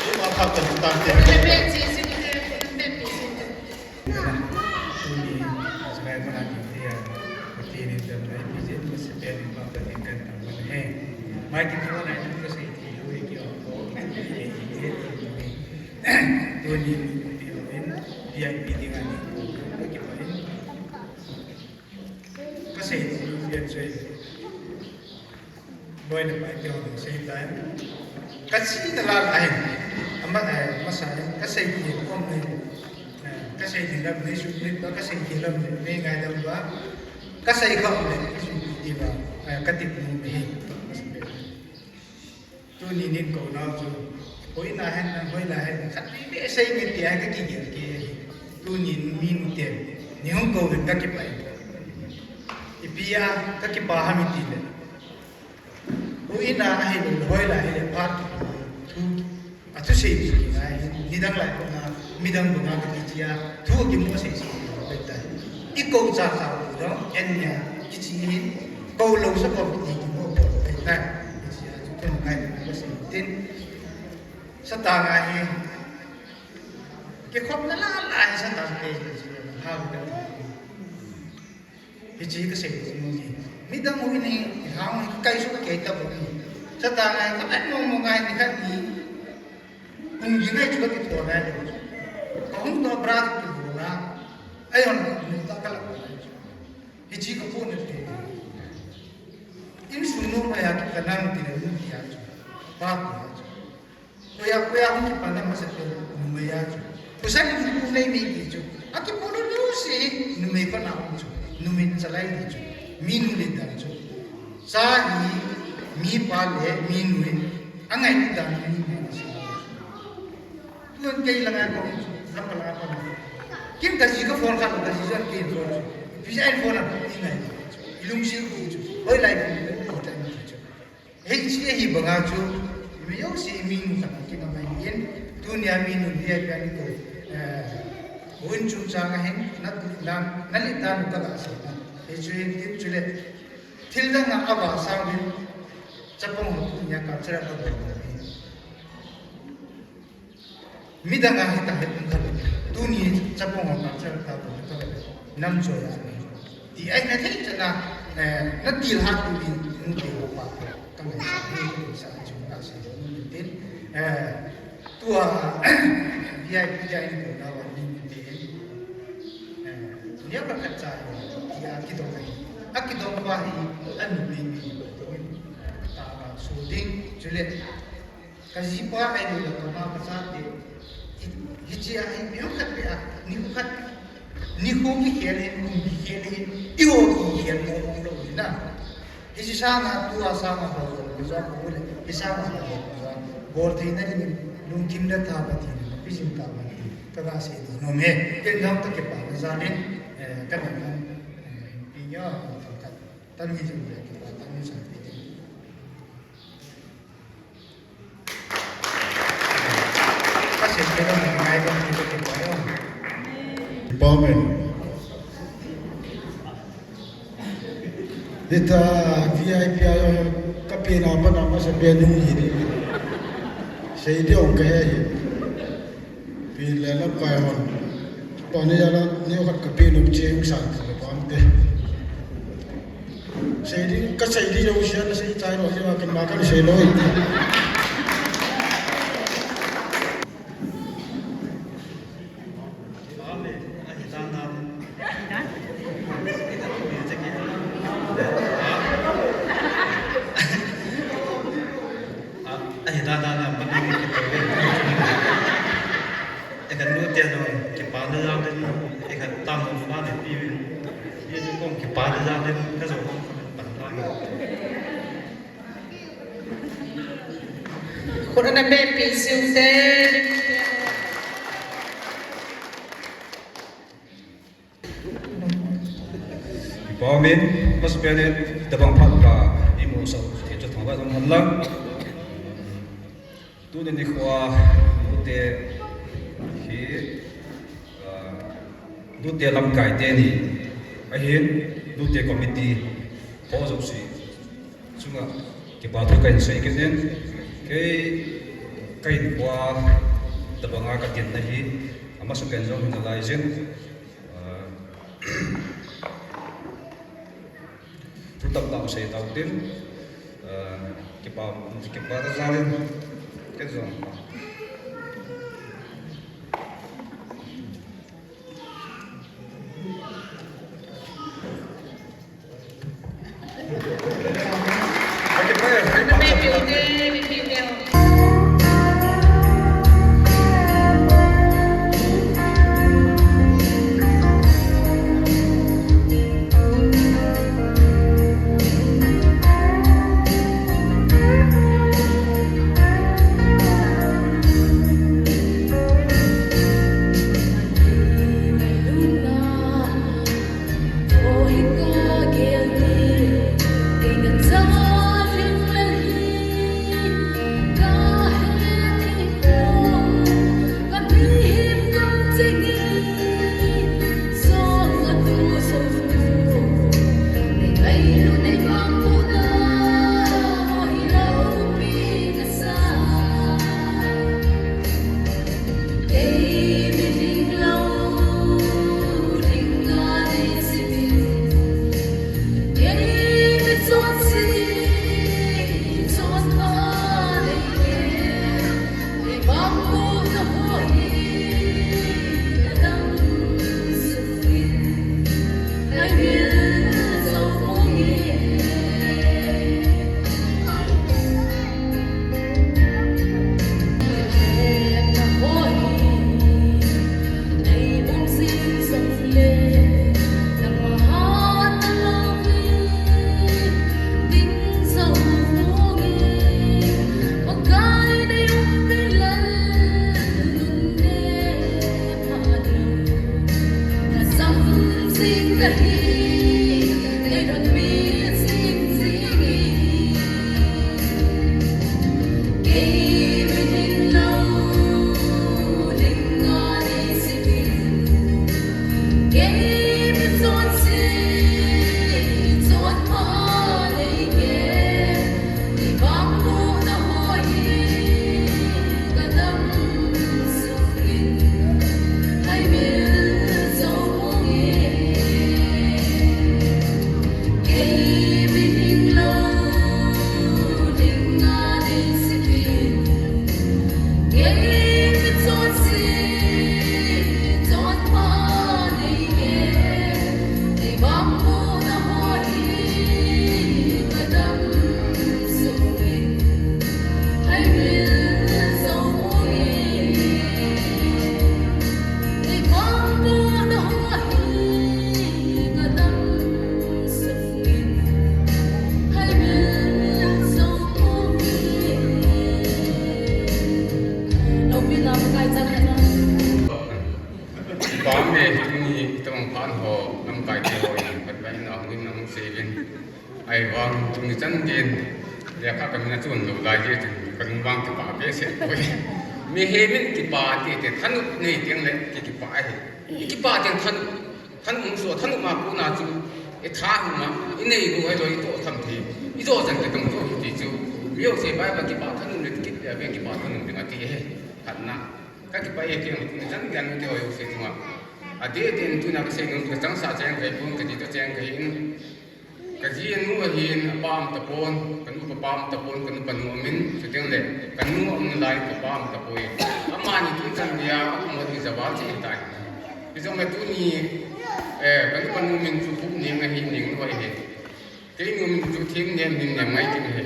Ye ma kap de tan de. Tuni, sekai mana di dia. Tuni dan dai pi je, mesti pen pa pa di kan ta mana he. Mai ki tu na ni ko sei ti, ye ki o. Tuni, tuni, V I P di ngani. Ki pa ni. Ka sei lou pian sei. Boina pai teu sei tai. Ka sei na la ai. Ama ai, masa ai, ka sei ki kom nei. Ka sei ki lam nei su nei ba, ka sei ki lam nei ngai dam ba. Ka sei ka om nei su ki ba. Ka tip nu nei. Tuni nin kou nau chu, hoina hen, hoila hen, khat vei vei sei kit tia ka kigel kei. Tuni mi nu ten, nei hung kou hen ka kipah. Ipi a, ka kipah ham iti le. Hoina ahilou, hoila hile, phat thu, athusei chu kingai, nidang lai kona, midang banga ka kichia, thu kimu sei sei, bai tai. I kou cha cha, dong, en nia, kichi hin, kou lou sa kou ti kimu kou, bai tai. Kichia, chu tun ngai, ka sei tin. Satan a hi, kikhopna la la hi Satan te, ha, Hichi ka sei tu ni. Midang u ni, hang kai su ka kei ta bo ni. Satan ngai ka vet mong mong ngai ni khat ni. Kum ji ngai chu ka kitho ngai lo. Ka hung to bra ki bo na. Ai hon ni ta ka la. Hichi ka pu ni te. In su no ma ya ki ka nang ti le ni ya chu. Pa ko ya chu. Koya, koya hung kipana masa pen numei a chu. Kusa ni ku nei mi ki chu. Aki polo ni u si numei pa na u chu. Numei chalai ni chu. Mi nu le dan chu. Sa ni mi pa le mi nu le. Angai ni dan ni mi na si. Tuan kei la ngai ko chu. Lam pa la pa. Kim ka ji ka phone kha ka ji jan kei phone chu. Pi ja phone a ni ngai. Ilung si ku chu. Hoi lai ku ni ta ni chu. Hichi hi banga chu, mi jouse mi nu khat kinamai in, tunia mi nu hi a pian ko, eh, hun chungchang a hin, na tu, na, na li ta nu ka la sei na. Hichu hin tin chu le, thil dang a ava sang hin, chapang ho tunia ka chara ka bo na hin. Midang a hita het um kha lo. Tuni chapang ho culture ta ko ka lo. Nam choi a ni. Ti ai na thei chana, eh, na til hat tu ni, nu te ho pa. Ka ngai sa ni ko sa chu ka se ni tin. Eh, tua V I P ja ni ko na wa ni ni te. Eh, ni ka ka cha ni. Ti a ki dong ai. A ki dong pa hi an ni ni. Ta ba su ding chu le. Ka jipa ailou le ka ma ka chate. Hiche a hi mi khat pe a, ni khat, ni kho kikhel hin, kum kikhel hin, eiho kikhel mo mo lou hin na. Hiche sanga tua sanga ho jong, mi jong ko le, hi sanga ho jong, bol theina ding, lungthim le tha ba ti, pi jing ta ba ti, ka ga sei nom e, ken jong ka kipana jal in, eh, ka na, eh, pi nyo, ka, ka, ta mi jong le, ka, ta mi jong le. Amen. Hita V I P a ka pi na pa na ma sa pe nung hi di. Sei di ong ka he hi. Pi le la kai hon. Pa ni ya la ni khat ka pi nung che ung san ka pa te. Sei di, ka sei di jouse na sei chai lou, sei ma kan ma kan sei lou. Ahi dan dan a, pa ni ki to ve. Ei kan nu te jong kipana jal in, ei kan tang fa le pi ve. Ei chu kong kipana jal in, ka jong kong pan la. Khut ana beh pi siu te. Kipa umin, amasapen in, tabang phat ka, imu sau, thei chu thangvah jong hen lang. Tuni nikho a, nute hi, ah, nute lamkai teni, ahin, nute committee, ho jouse chunga kipa thu kahin sei kit in, kei kahinkhoa tabanga kadinna hi, amasapen jong hi nalai jin, ah, thu tamtah sei tau tin, ah, kipa, kipa tah jal in, ken jong. Pam e, tuni tabang phat ho, lamkai te ho, pat bai na hung in hung sei vin. Ahivang tuni chan geiyin, lekha kamin achun lou lai jeh chun, kalung vang kipah behseh poi. Mihem in kipa tite, thanop nei teng le ki, kipah ahi. Kipah teng thanop, thanop um so, thanop ma kona chu, i tha um ma, i nei u ahilou, i toh tham thei. I toh chan kidong chu hiti chu. Mi jouse Bible a kipa thanop le kit le, kipa thanop ding ati ahi. Khatna. Ka kipah e, kei jong tuni chan geiyin nute ho jouse chunga. Adeh deh in tuna kasei nom chu, kachangseh cheng kahi pon, kati toh cheng kahi in. Kaji nu ahin, apa um tapon, kanu papa um tapon, kanu panu um in, chuteng le, kanu um nalai, kapa um tapoi. Amani tuni chan geiya, amu hi javal cheh tai. Hijongle tuni, eh, kanu panu min chu Pu Neng ahi, Nengnu ahi. Kei nu min chu Themnem, Himnem ngai kit ahi.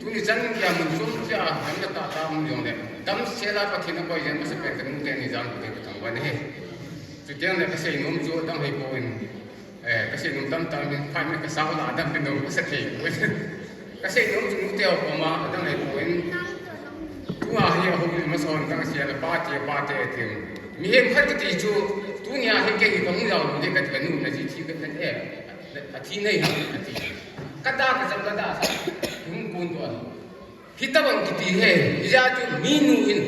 Tuni chan geiya mun chom cheh a, damna tah tah um jongle, damsel a Pathen akoi jeh in, amasapen kanu teni jam kute kathangvah in ahi. Chuteng le kasei nom chu adang hipon, eh, kasei nom tamtah in, phat in kasao la dam peh nom, kasa thei poi. Kasei nom chu nute ho koma adang hipon. Tua hi ahung in mason dang sia le pate, pate atin. Mihem khat kiti chu, tu Tunia hi kei hi kahung jao lou ding kati, kanu na ji thi ka, ka, eh, athi nei ham kati. Ka da ka jam ka da sa, hung kon to ahi. Hitabang kiti hi, ijeh chu minu hin,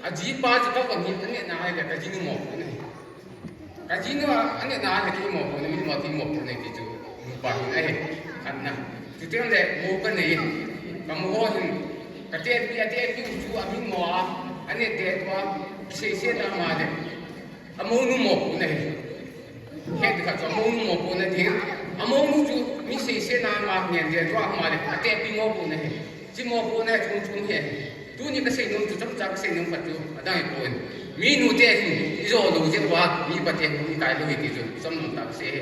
ajipa chu ka kon hi, aneh na ahile ka jinu mopohna ahi. Ka jinu a, aneh na ahile kei mopohna, minu a kei mopohna ti chu, nupa hin ahi, khatna. Chuteng le, mo ka nei, ka mo ho hin, ka tepi, atepi chu amin mo a, aneh te tua, sei sei na ma le. Amounu mopohna ahi. Hiti khat chu amounu mopohna ding. Amounu chu mi sei sei na ma ngen dia chu ama le, atepi mopohna ahi. Chi mopohna chu chung chung ahi. Tuni ka seinom chu chomcha ka seinom khat chu adang ahipoi. Minu te hin ijo lou jeh uva, mipa te hin ikai lou ahi ti chu chomcha ka sei ahi.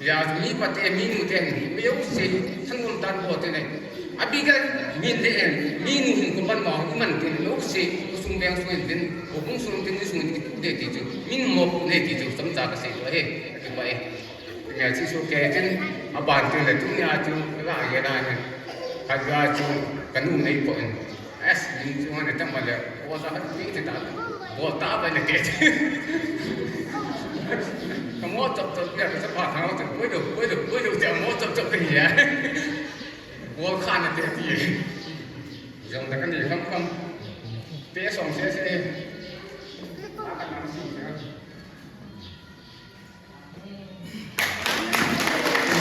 Hijeh chun mipa te, minu te hin, mi jouse, thanom tah bol ute. Abigail min le en, minu hin koiman ma, iman ute, mi jouse, khosung veng sung in, houbung sung in, insung in, kitu ute ti chu, min mopohna ahi ti chu, chomcha ka sei u ahi, kipah e. Nia chu so ke tin, aban tin le, tunia chu, la ye na hin, khat ga chu, kanu nei poi. As, min chu ngan tam le, ko sa hat ni te ta. Bol ta ba le ke. Ka mo chop chop ya, ka sa pa thang chop, boi do, boi do, boi do, te mo chop chop ke ya. Bol kha na te ti. Jong da kan ni kham kham. Pe song se se. Ka kan nam si ya.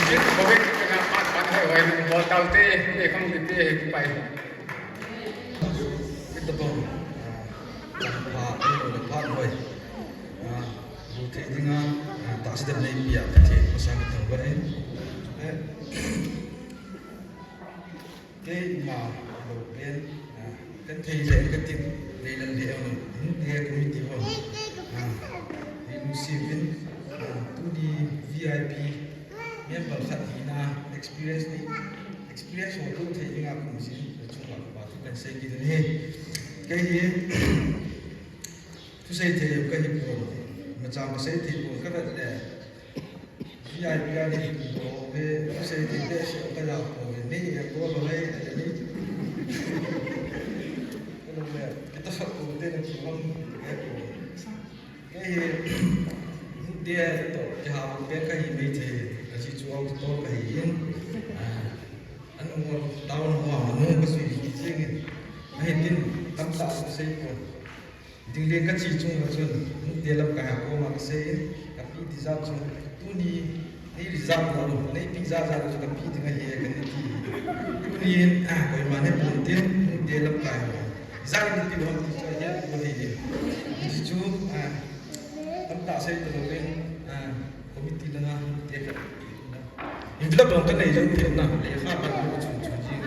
Jit bawek kena pat pat hoi hoi, bol taute, e kham kiti he kipai. Ita bom, ah, pha, ita bom pha hoi. Ah, bu thei dinga, ah, tahsa dem nei pia, Pathen masang thangvah in. Eh. Keima lou pen, ah, kan thei le ka tin, lei lam le ang, hin te committee ho. Ah, hi lu si vin, ah, tuni V I P, member khat hina, experience ni, experience ho tu thei dinga kum sin, chunga pa tu kan sei kit ni. Kei hi, Thusei thei ka hi pon, machang ka sei thei pon ka vet le. V I P a ding tu pon ve, thusei thei te se ka ja pon ve, ni e ko lo le, ni. Ka lo le, kita sa ko te na ki mang e ko. Ke hi, te to, ke ha ko pe ka hi mai thei, ka si chu au to ka hi in. Ah, anu mo down ho, anu ka sui hi jing in. Ahi tin, tam ta ka sei pon. Dingleng ka che chung a chun, nute lamkai a koma ka sei in, ka pi ti jat chu, tuni, nei reserve lou, nei pi jat jat chu ka pi ding ahi e ka ti. Tuni in, ah, koima ne pon tin, nute lamkai a. Jat in pi lou ti chu ahi, ko ni in. Ti chu, ah, tam ta sei ta lou in, ah, committee langa nute ka. Envelope jong ka nei jong u hi na, lekha ban u chu chu jing.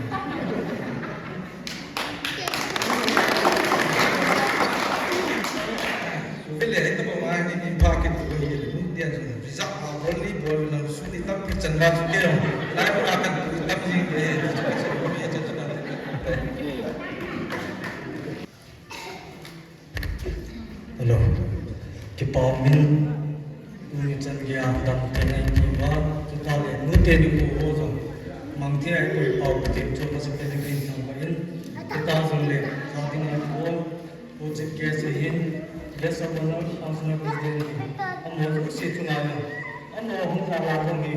Vele, hita bou ma ni, ni pha kit u hi, ni dia jong, result a bol ni bol na, su ni tam pi chan ma chu ke jong. Lai ko a kan tam jing ke, ni chu ka chu, ni chu chu na. Hello. Kipa min, tuni chan geiya damtheina i ti uva, chutah le nute ni pu ho jong, mangthei a i koi pau Pathen chu masa pen in ka thangvah in, chutah jong le, sa ding a i pu, pu Chief Guest ahin, Guest of Honor, Functional President, amaho jouse chunga jong, amaho hung jal a jong hi,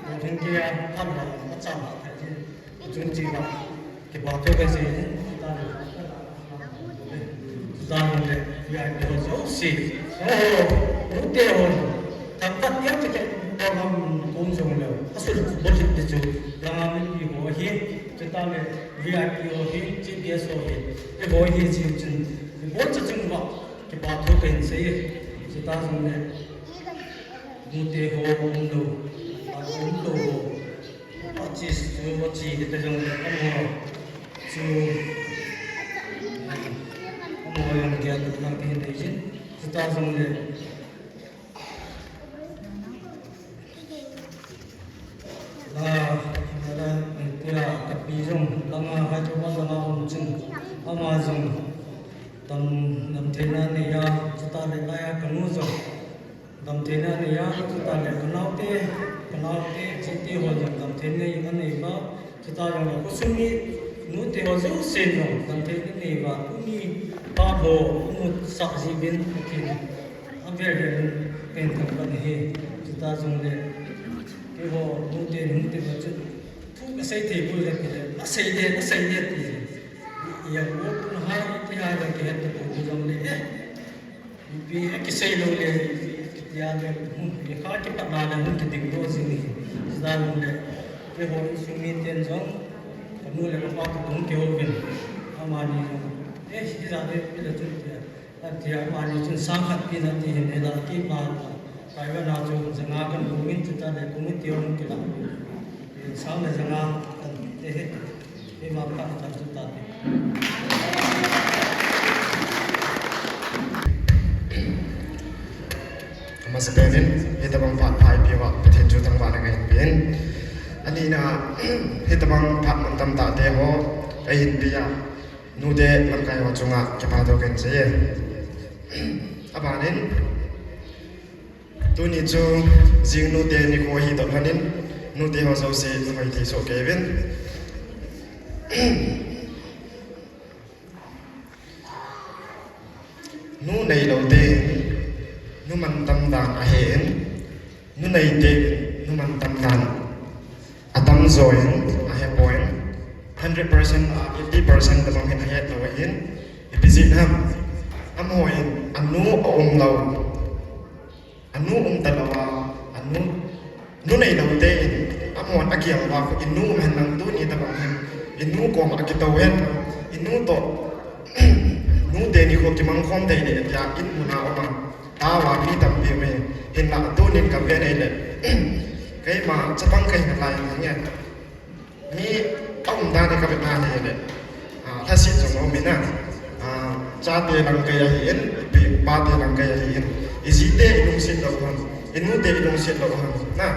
Pathen geiya, phat la, acham a, Pathen, chung chi la, Kipa thu kasei in, chutah le, chutah le, V I P ho jouse. Oho, nute ho. Thangvah tiang chu kei, program kum jong le, asul bol hih ti chu, langa mipi ho hi, chutah le, V I P ho hi, Chief Guest ho hi, eiho hi, chi chun, bol cha chung va, kipa thu kahin sei, chutah jong le, nute ho, um lou, a um lou ho. Achi, chu achi, hita jong le, amaho chu, amaho jong gel, nang ti hin nei jin, chuta jong le, la, la, tia, kapi jong, langa, Hyderabad langa um chun, ama jong, dam, damtheina neiya, chuta le, laiya, kanu jong, Damtheina neiya, chutah le kanaote, kanaote, chite ho jong damtheina anei uva, chutah jong le khosung mi nute ho jousen jong damtheina anei uva, tuni phat ho, amu sah jeh uvin, Pathen in Vel vel in pen thang pan hi, chuta jong le, keiho, nute, nute ba chu, thu ka sei thei poi le, kile, a sei le, a sei le, ti. I, i, a, wo, na ha, i, ti ha, le, ki het, tu, tu, jong le, eh. Ipi, eh, ki sei lo le, ti, a, le, hung, i, kha, ki pat na, le, hung, ki ding, lo, jing, hi. Chuta jong le, keiho, insung mi ten jong, ka nu le, ka pa, ka tung, keiho, ven. Amani jong, eh, hi, ja, le, pi, le, chun, ti, a. Atia, amani chun sang khat pi na ti hin hila, keima, private na chu janga kan bu min chu ta le, committee hung kila. Sang le janga kan te he, keima khat khat chu ta te. Amasapen in, hitabang phat pha eipeuva, Pathen chu thangvahna kahin pen. Anina, hitabang phat mun tamtah te ho, kahin pe a. Nute lamkai ho chunga kipa thu kahin sei e. Abanin, tuni chu jing nute nikho ahi toh lhonin, nute ho jouse nahoi thei soh kei uvin. Nu neilou te, nu mantam dan ahin, nu nei te, nu mantam dan atam join, ahepon, hundred percent a eighty percent tabang hin ahet lou ahin, ipi jeh ham, amahon, anu aum lou, anu um talou a, anu, nu neilou te in, amahon akiang uva, inu um hen lang tuni tabang hin, inu koma akitou hen, inu toh, nute nikho kimang khom thei le, tia in muna uma, tao a mi tampi um e, hinla tunin ka ven ei le, keima chapang kahi nalai nge. Mi aum dan hi ka vet na hi le. Ah, lhaset jong aum in a. Ah, chate lamkai ahin, ipi pate lamkai ahin. Ijite ilungset lou ham. Inute ilungset lou ham. Na.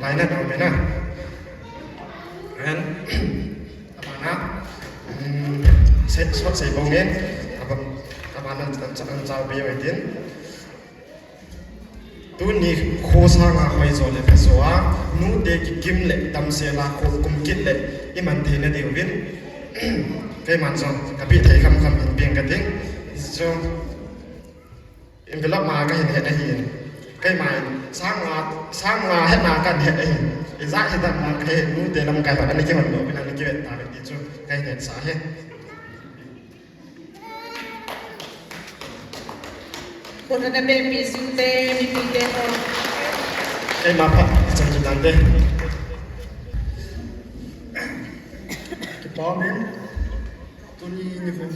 Lainat aum in a. Hen. Abana. Hmm, sei, sot sei bong in. Abang, abana chan, chan, chan, be waitin. Tuni kho sanga hoijo le phajo a, nute kikim le damsel a kho kumkit le iman theina diuvin. Keiman jong, kapeh thei khamkham in peng kating. Jong, envelope ma kahin het ahin. Keiman, sang nga, sang nga hetna kahin het ahin. Ijat hitam ma kahin, nute lamkai hon, ana kihon lou, ana kivet tauvin ti chu, kahin hetsah e. Khut ana beh pi jing te, mipi te ho. Keima phat, chan chu dan te. Kipa um in, tuni nikho,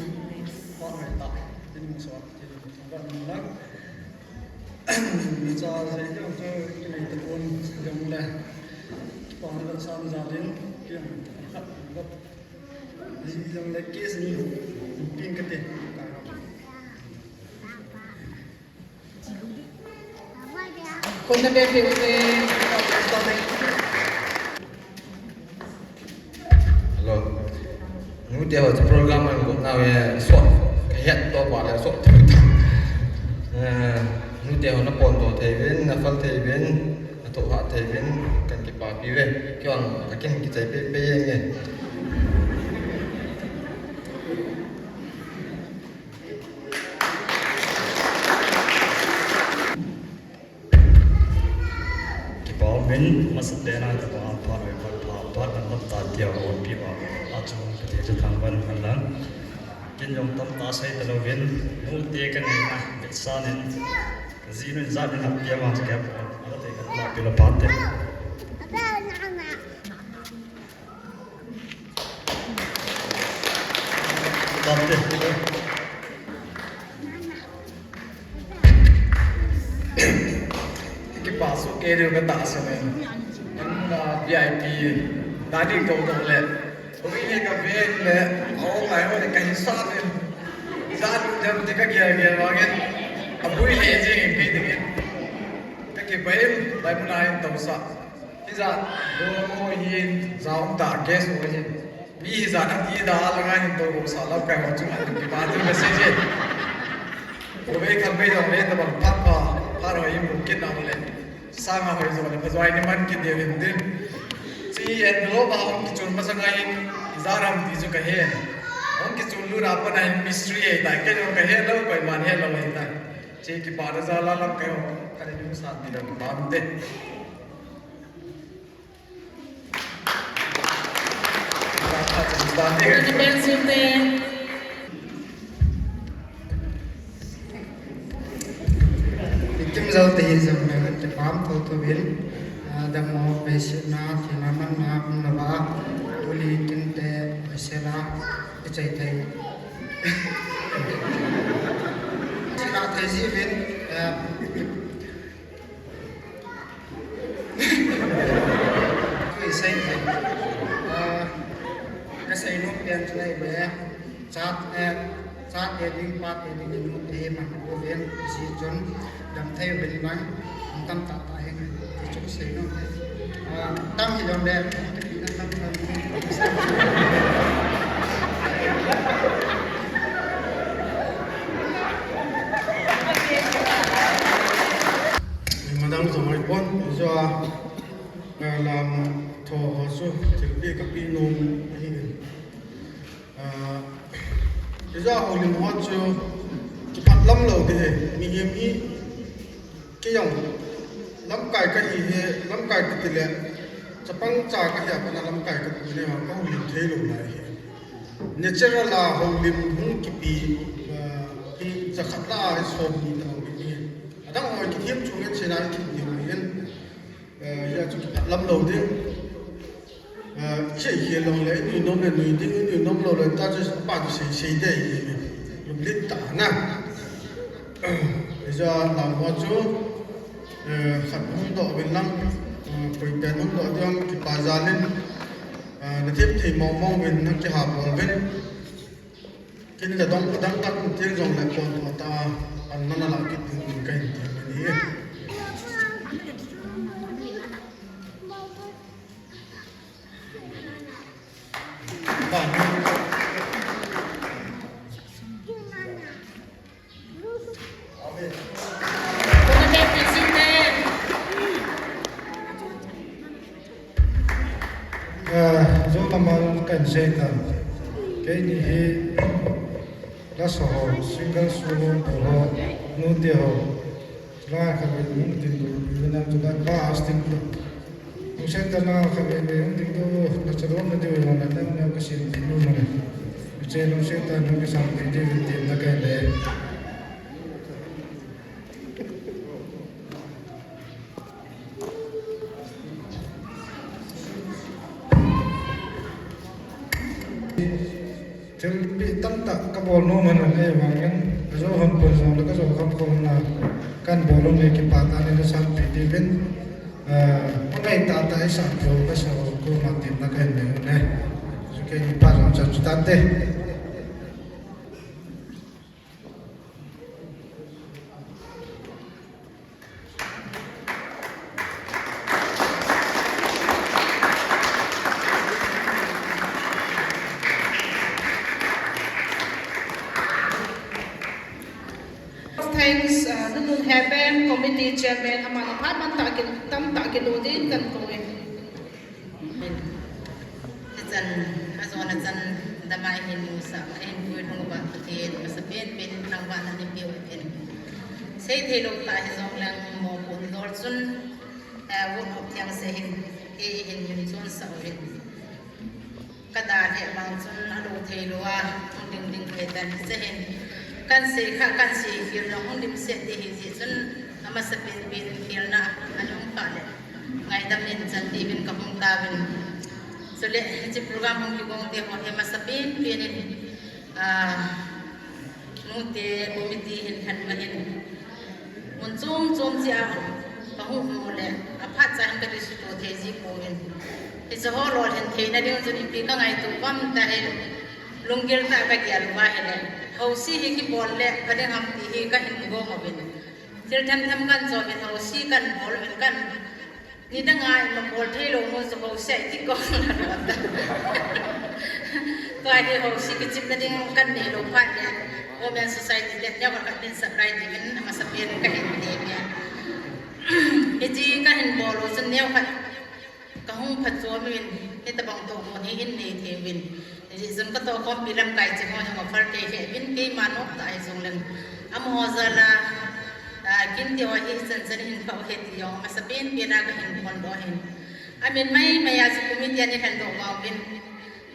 phat ngai tah, tuni muso, tuni muso, ba nang lang. Ni cha sei jong chu, kinei tapon jong le. Kipa um in, sa na ja din, kiang, khat, ba. Khut ana beh pi ute. Hello. Nute ho chu program a go nau e, sot. Kahet to pa le sot. Eh, nute ho napon to thei uvin, naphal thei uvin. Athoh hat thei uvin, kahin kipapi uve. Keiman kahin kichai pehpeh jenge. Kipa um in, masapen a kipa phat, phat, phat, phat, an lam ta tia hon pi ba. Achu, kati chu thangvah in lang. Ken jong tamtah sei talou vin, nute kanei na, vetsan in, kajinu in jat in hap pia ma chu kei pon, ala te kala pila phat te. Phat te. Kipa soh kei diu katahsan e. Nang, ah, V I P, dadi kou kou le. Ui, ka ven le, aum lai ho le kahin sat in. Ijat um dem ti kagel gel vangin. Abui le jing in pi dingin. Kakipah in, lai mun a hin tousah. Hijat, dom ho hin, ja um tah guest ho hin. Mi hijat a ti da a langa hin tousah lamkai ho chunga kipa thu kasei jin. Khovei khalvei jong le tabang phat pha, phat ho hin mu kit na le. Sanga hoijo le phajo a iman kit diu hin tin. Hiche envelope a hung kichun masang a hin, ijat ham ti chu kahen. Hung kichun lut a pat a hin mystery ahi tai, kei jong ka he lou, koiman he lou ahi tai. Che kipa da jal a lang kei ho, ka le ding sa ti da pam te. Ka cha ba te. Ka ni pen su te. Ikim jal te hi jong na kan te pam tho tho bin. Damo pe se na, thina man na, um na ba. Uli kin te, pe se na. Ichai thei. Sina thei ji vin, eh, isei thei. Eh, kasei nom pen chu ahile, chat, eh, chate ding, pate ding, nute man uvin, isi chun, damthei uvin lang, tamtah tah hin, ti chu kasei nom. Ah, tam hi lom le, Madam Jamai Pon, ijua, ah, lam tho ho chu, thilpeh kapeh nom ahi. Ah, ijua houlim ho chu, kipah lam lou ding ahi, mihem hi, Kei jong lamkai kahi hi, lamkai kati le, chapang cha kahi a pat a lamkai kati le, ka houlim thei lou lai hi. Natural a houlim hung kipe, eh, hi jakhat lah a hi som ni ta houlim hi. Adang hoi kithem chung in chena kithem ding hin. Eh, hia chu kipah lam lou ding. Ah, sei khel lou le, inui nom le nui ding, inui nom lou le, ta chu pa chu sei, sei ding ahi, lunglen tah na. Ijua lam ho chu, eh, khat hung doh uvin lang, eh, koi pen hung doh ding, kipa jal in, eh, nathem thei mong mong uvin, nakihap bol uvin. Kin le dong, dang tak, tin jong le kon tho ta, an nana lah kit ding kahin ti ahi. Eh, jou lama kahin sei ta. Keini hi, lasa ho, single solo bol ho, nute ho. Langa khatvei hung ding doh, ipi vena chu langa pa asting doh. Hung seta langa khatvei hung ding doh, na chalom na diu jong na nang na ka sin ding doh na. Che lung seta nung ka sam ding diu vin tin na kai le. Thilpeh tamtah kabol nom ahin, ahivangin, kajou hon pon jongle kajou kham khom na, kahin bol u le kipah tah in nasanpeh diuvin, ah, pangai tah tah isan peh u kasei u koma tin na kahin nei u ne. Chu keini pa jong chan chu tante. Thanks, uh, Nunung Heaven Committee Chairman, aman aphat man tah kin, tamtah kiloh ding kakou e. Hichan, ajona chan, damai hin musah, ahin puilhung uva Pathen, masapen pen thangvahna neipeh uvin. Seithei lou tah hijongleng mopohna dol chun, eh, vote of thanks ahin, eihin min chonsah uvin. Kada lheh vang chun alou thei lou a, hung ding ding thei tan hiche hin. Kahin sei kha, kahin sei khel jong hung dimset ding ahi jeh chun, amasapen pen khelna, anung kha le. Ngaidam in chan tivin kahung tauvin. Chule, hiche program hung kigong te ho hi masapen pen in, ah, nute committee hin lhang ma hin. Mun chom chom cheh a kahung um le, aphat cha hin kadisuto thei ji pouvin. Hiche ho lolhin theina ding chun ipi kangaito ham tahile, lunggil tah a kagel uva ahile. Housie hi kibol le, kading ham ti hi kahin gong uvin. Thil them them kahin chom uvin, housie kahin bol uvin kahin Nidang a ima bol thei lou nu chu housie iti kong na lou ta. Tua hi housie kichepna ding kahin nei lou phat le, Women Society le neo khat min supply ding in amasapen kahin nei e. Hiti kahin bol u chun neo khat kahung phatchom uvin, hitabang tohgon hi in nei thei uvin. Hijeh chun katohkhompi lamkai cheng ho jong offer kei he uvin, keima nop tah hijongleng amaho jal a, ah, kin ti ho hi chan chan hin pha u ahi ti jong amasapen pen a kahin phondoh ahin. Amin maimai a chu committee a nei lhendoh vang uvin,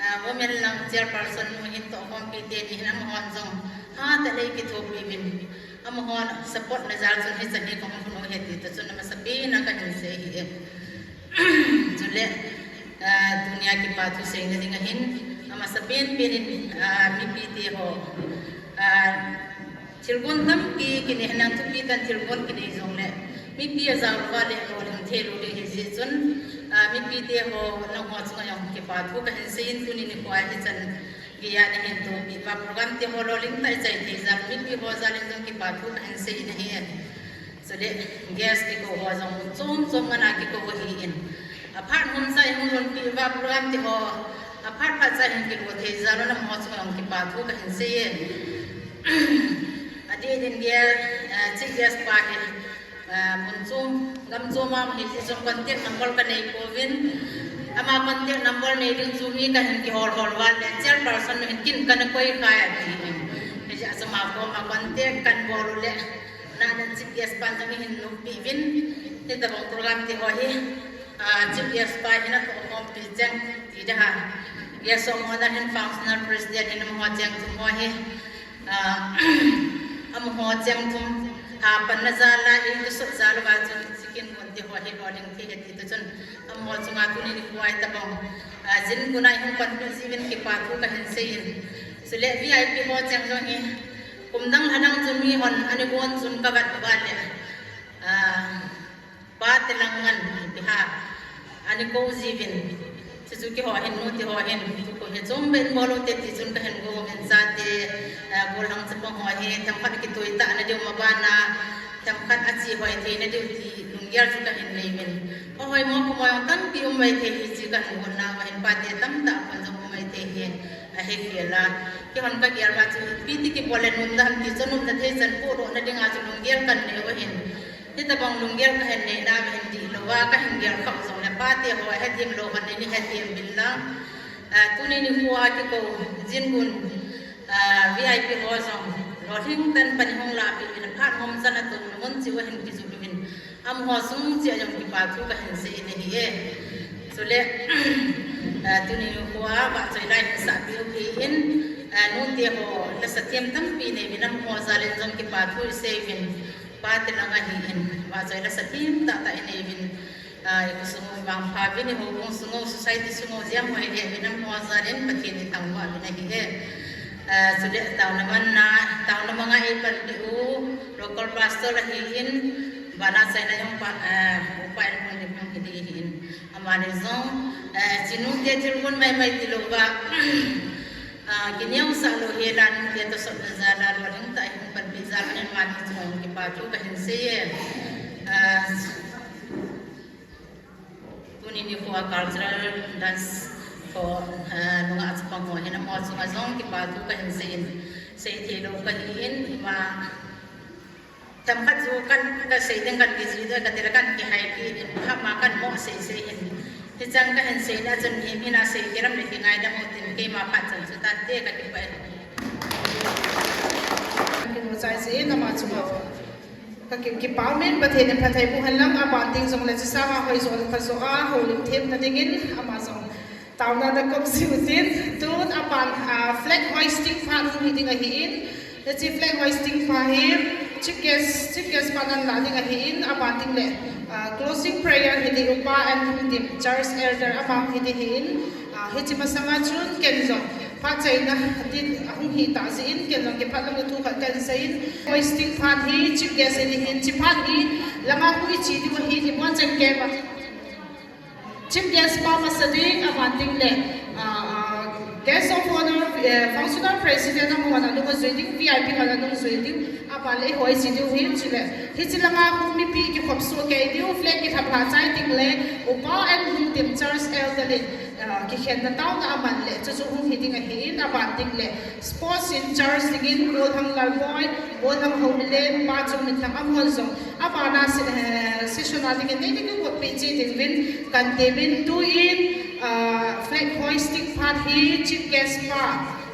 ah, women lang chairperson nu hin tohkhompi teni hin amahon jong hatah le kithopi uvin. Amahon support na jal chun hichan hi kahung phon u ahi ti toh chun amasapen a kahin sei ahi e. Chule, ah, tunia kipa thu seina ding ahin, amasapen pen in, ah, mipite ho, ah, thilgon tampi kinei henlang thupi tah in thilgon kinei jongle, mipi ajao louva le lolhing thei lou ding ahi jeh chun, ah, mipite ho nangho chunga jong kipa thu kahin sei in tuni nikho a hichan geiya nahin toupi uva program te ho lolhing tah a ichai thei jal, mipi ho jal in jong kipa thu kahin sei in ahi. Chule guest kikou ho jong chom chom ngan a kikou ahin. Aphat hom cha ihung lonpi uva program te ho, aphat phat cha hin kilou thei jal un amaho chunga jong kipa thu kahin sei e. Adeh in guest, eh, chief guest pa hi, eh, mun chom, gam chom a um ahi jeh chun contact number kanei pouvin. Ama contact number nei ding chu mi kahin kihol hol uva le chairperson nu hin kin kana koi khai ati in. Hijeh a chu ama koma contact kahin bol u le, na, na chief guest pan jong ihin noppi uvin. Hitobang program ti ho hi, ah, chief guest pa hin atohkhompi cheng ti ding ahi. Guest of honour hin functional president hin amaho cheng thum ho hi, ah, amaho cheng thum, ah, panna jal a, itosot jal uva chun chicken gon ti ho hi lolhing thei ahi ti toh chun, amaho chunga tuni nikho a hitobang, ah, jin gon a ihung panpi jeh uvin kipa thu kahin sei in. Chule V I P ho cheng jong hi, kum dang lha dang chun mi hon ana gon chun kavet uva le, ah, pate lang ngan ipi ham, ana kou jiuvin. Chuchu keiho hin, nute ho hin, tukum hi chom beh in bol u hite ti chun kahin gong uvin, chate, eh, gollhang chapang ho hi themkhat kitoi tah na diu, maban a themkhat ache hoi thei na diu ti lunggel chu kahin nei uvin. Ho hoi mo, pha mo jong tampi um mai thei hi, hiche kahin gon nauva hin pate tamtah kon jong um mai thei hi, ahe khel a. Keihon kagel uva chu ipi ti kibol le nom da ham ti chu nomna thei chan pohdoh na dinga chu lunggel kahin nei u ahin. Hitobang lunggel kahin nei nauva hin dihlou a kahin gel khah u jongle pate ho ahethem lou hon in nei hethem uvin lang. Ah, tuni nikho a kikou jin gon, ah, V I P ho jong lolhing tah in pan ihung lahpeh uvin, aphat hom chan a touna mun cheh uva hin kijot uvin. Amaho sung cheh a jong kipa thu kahin sei in ahi e. Chule, ah, tuni nikho a vahchoi la hin sahpeh u ahin, ah, nute ho lasa them tampi nei uvin amaho jal in jong kipa thu isei uvin. Pate lang ahin, vahchoi lasa them tah tah inei uvin, ah, ikhosung u ivangpha uvin, ihoubung sung u, society sung u, jeng hoi le uvin amaho jal in Pathen ithangvah uvin ahi e. Ah, chule taona manga, taona manga eipanpi u local pastor ahin, bana chaina jong pa, ah, upa in hung lim hung hi ding ahin. Amani jong, eh, hiche nute thilgon maimai tilouva, ah, kineosah lou hel a nute tosotna jal a lolhing tah a ihung panpi jal in amani chunga jong kipa thu kahin sei e. Ah, tuni nikho a cultural dance ho, ah, nungah chapang ho hin amaho chunga jong kipa thu kahin sei in, sei thei lou kahin, ima themkhat chu kan, kasei ding kan kijih ding kati le kan kihai kit in, ama kan mo sei sei in. Hichang kahin seina chun mihem hina sei kilam le kingaidam u tin keima phat chan chu tante, kakipah e. Kimu chai sei in ama chunga. Kakim kipa umin, Pathen in phatthei boh hen lang, aban ding jongle hiche sanga hoijo le phajo a houlim themna dingin ama jong taona na kop jiu tin, tun aban, ah, flag hoisting phat hung hi ding ahin, hiche flag hoisting phat hi chief guest, chief guest pan ana la ding ahin, aban ding le, ah, closing prayer hi ding Upa N. Lhungdim, church elder ama hi ding ahin, ah, hiche masanga chun ken jong phat chaina ding ahung hi tah jeh in, ken jong kiphat lam a thu khat kahin sei in, hoisting phat hi chief guest hi ding ahin, hiche phat hi langa hu iche diu ahin, ibon cheng kei uva. Chief guest pa masa ding, aban ding le, ah, ah, guest of honour, eh, functional president amaho ana nung jui ding, V I P ho ana nung jui ding, aban le eiho iche diu ahin, chule hiche langa hung mipi kikhop soh kei diu, flag kilhap lha chai ding le Upa N. Lhungdim church elder in, ah, kikhenna taona aman le chuchu hung hi ding ahin, aban ding le sports in charge dingin Golhang Lalboi, Golhang Homilen, Pachung Minthang amahon jong abana se-, eh, session a dingin nei ding kikotpeh cheh ding uvin kan tem in, tuin, ah, Flag hoisting phat hi chief guest pa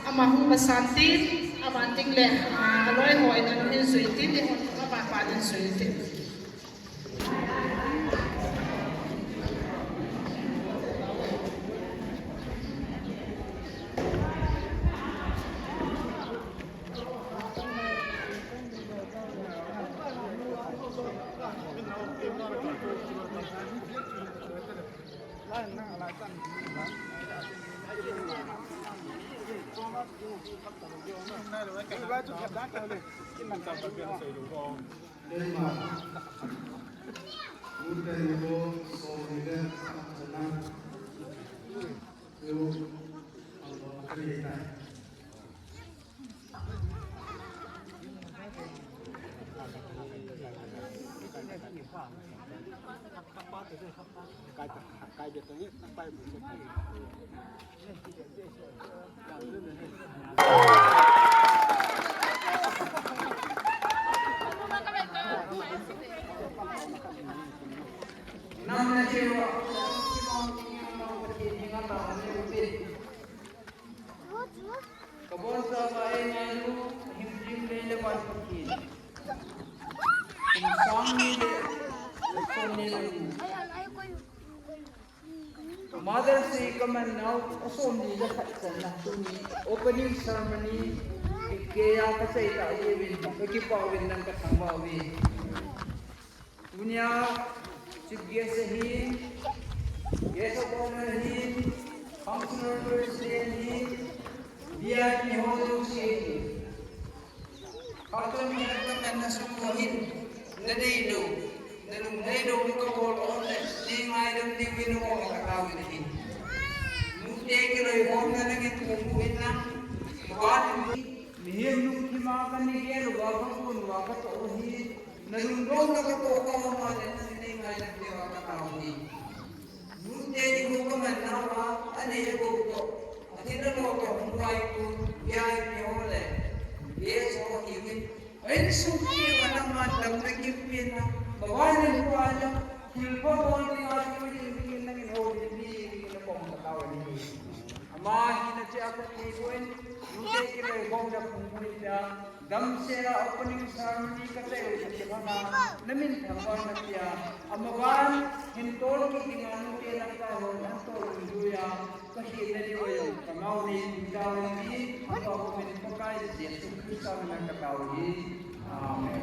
ama hung masan tin, aban ding le, ah, aloi ho in anu hin jui tin, eihon aban pan in jui tin. Namna chewa, Kabon chapa e nganu, him jing le le ban pakin. Him sang ni le, sang ni le. Mother's Day kaman nau, asom ni le khat channa tuni opening ceremony, ikeya kachai ta ye vin, kakipah uvin nang kathangvah uve. Tunia chief guest ahin, guest of honor ahin, functional president ahin, V I P ho jouse ahin. Khatun khat kaman na sung ho hin, nadei lou, nalung nadei lou, nakabol ho le, nei ngaidam diuvin nabol kataovin ahi. Nute kiloikhomna nangin pung pung in lang, mabana mihem lungthima kana gel uva, kagon uva, katoh u ahi. Nalungdong na katoh ka homa le, nang nei ngaidam diuva katao hi. Nute ni ho kaman nauva, anei agou toh, athi nalo toh, hung vaipun, V I P ho le, guest ho hiuvin. Insung cheh uva nangman damna kipe na, mavang in hung vaina, thilpha bol dinga kipe ding dingin nangin houlim dingin napom katao ahi. Ama hina cheh a kathei boh in, nute kiloikhomna pung pung in tia, damsel a opening ceremony kachai u kiti lhona, namin thangvahna pia, amaban, hin tol kit dinga nute lamkai hon, antol dungjuiya, kahin na diuva jong, kangau nei tui tauvin ti, apaomin Pakai Jesu Christa mina katao ahi. Amen.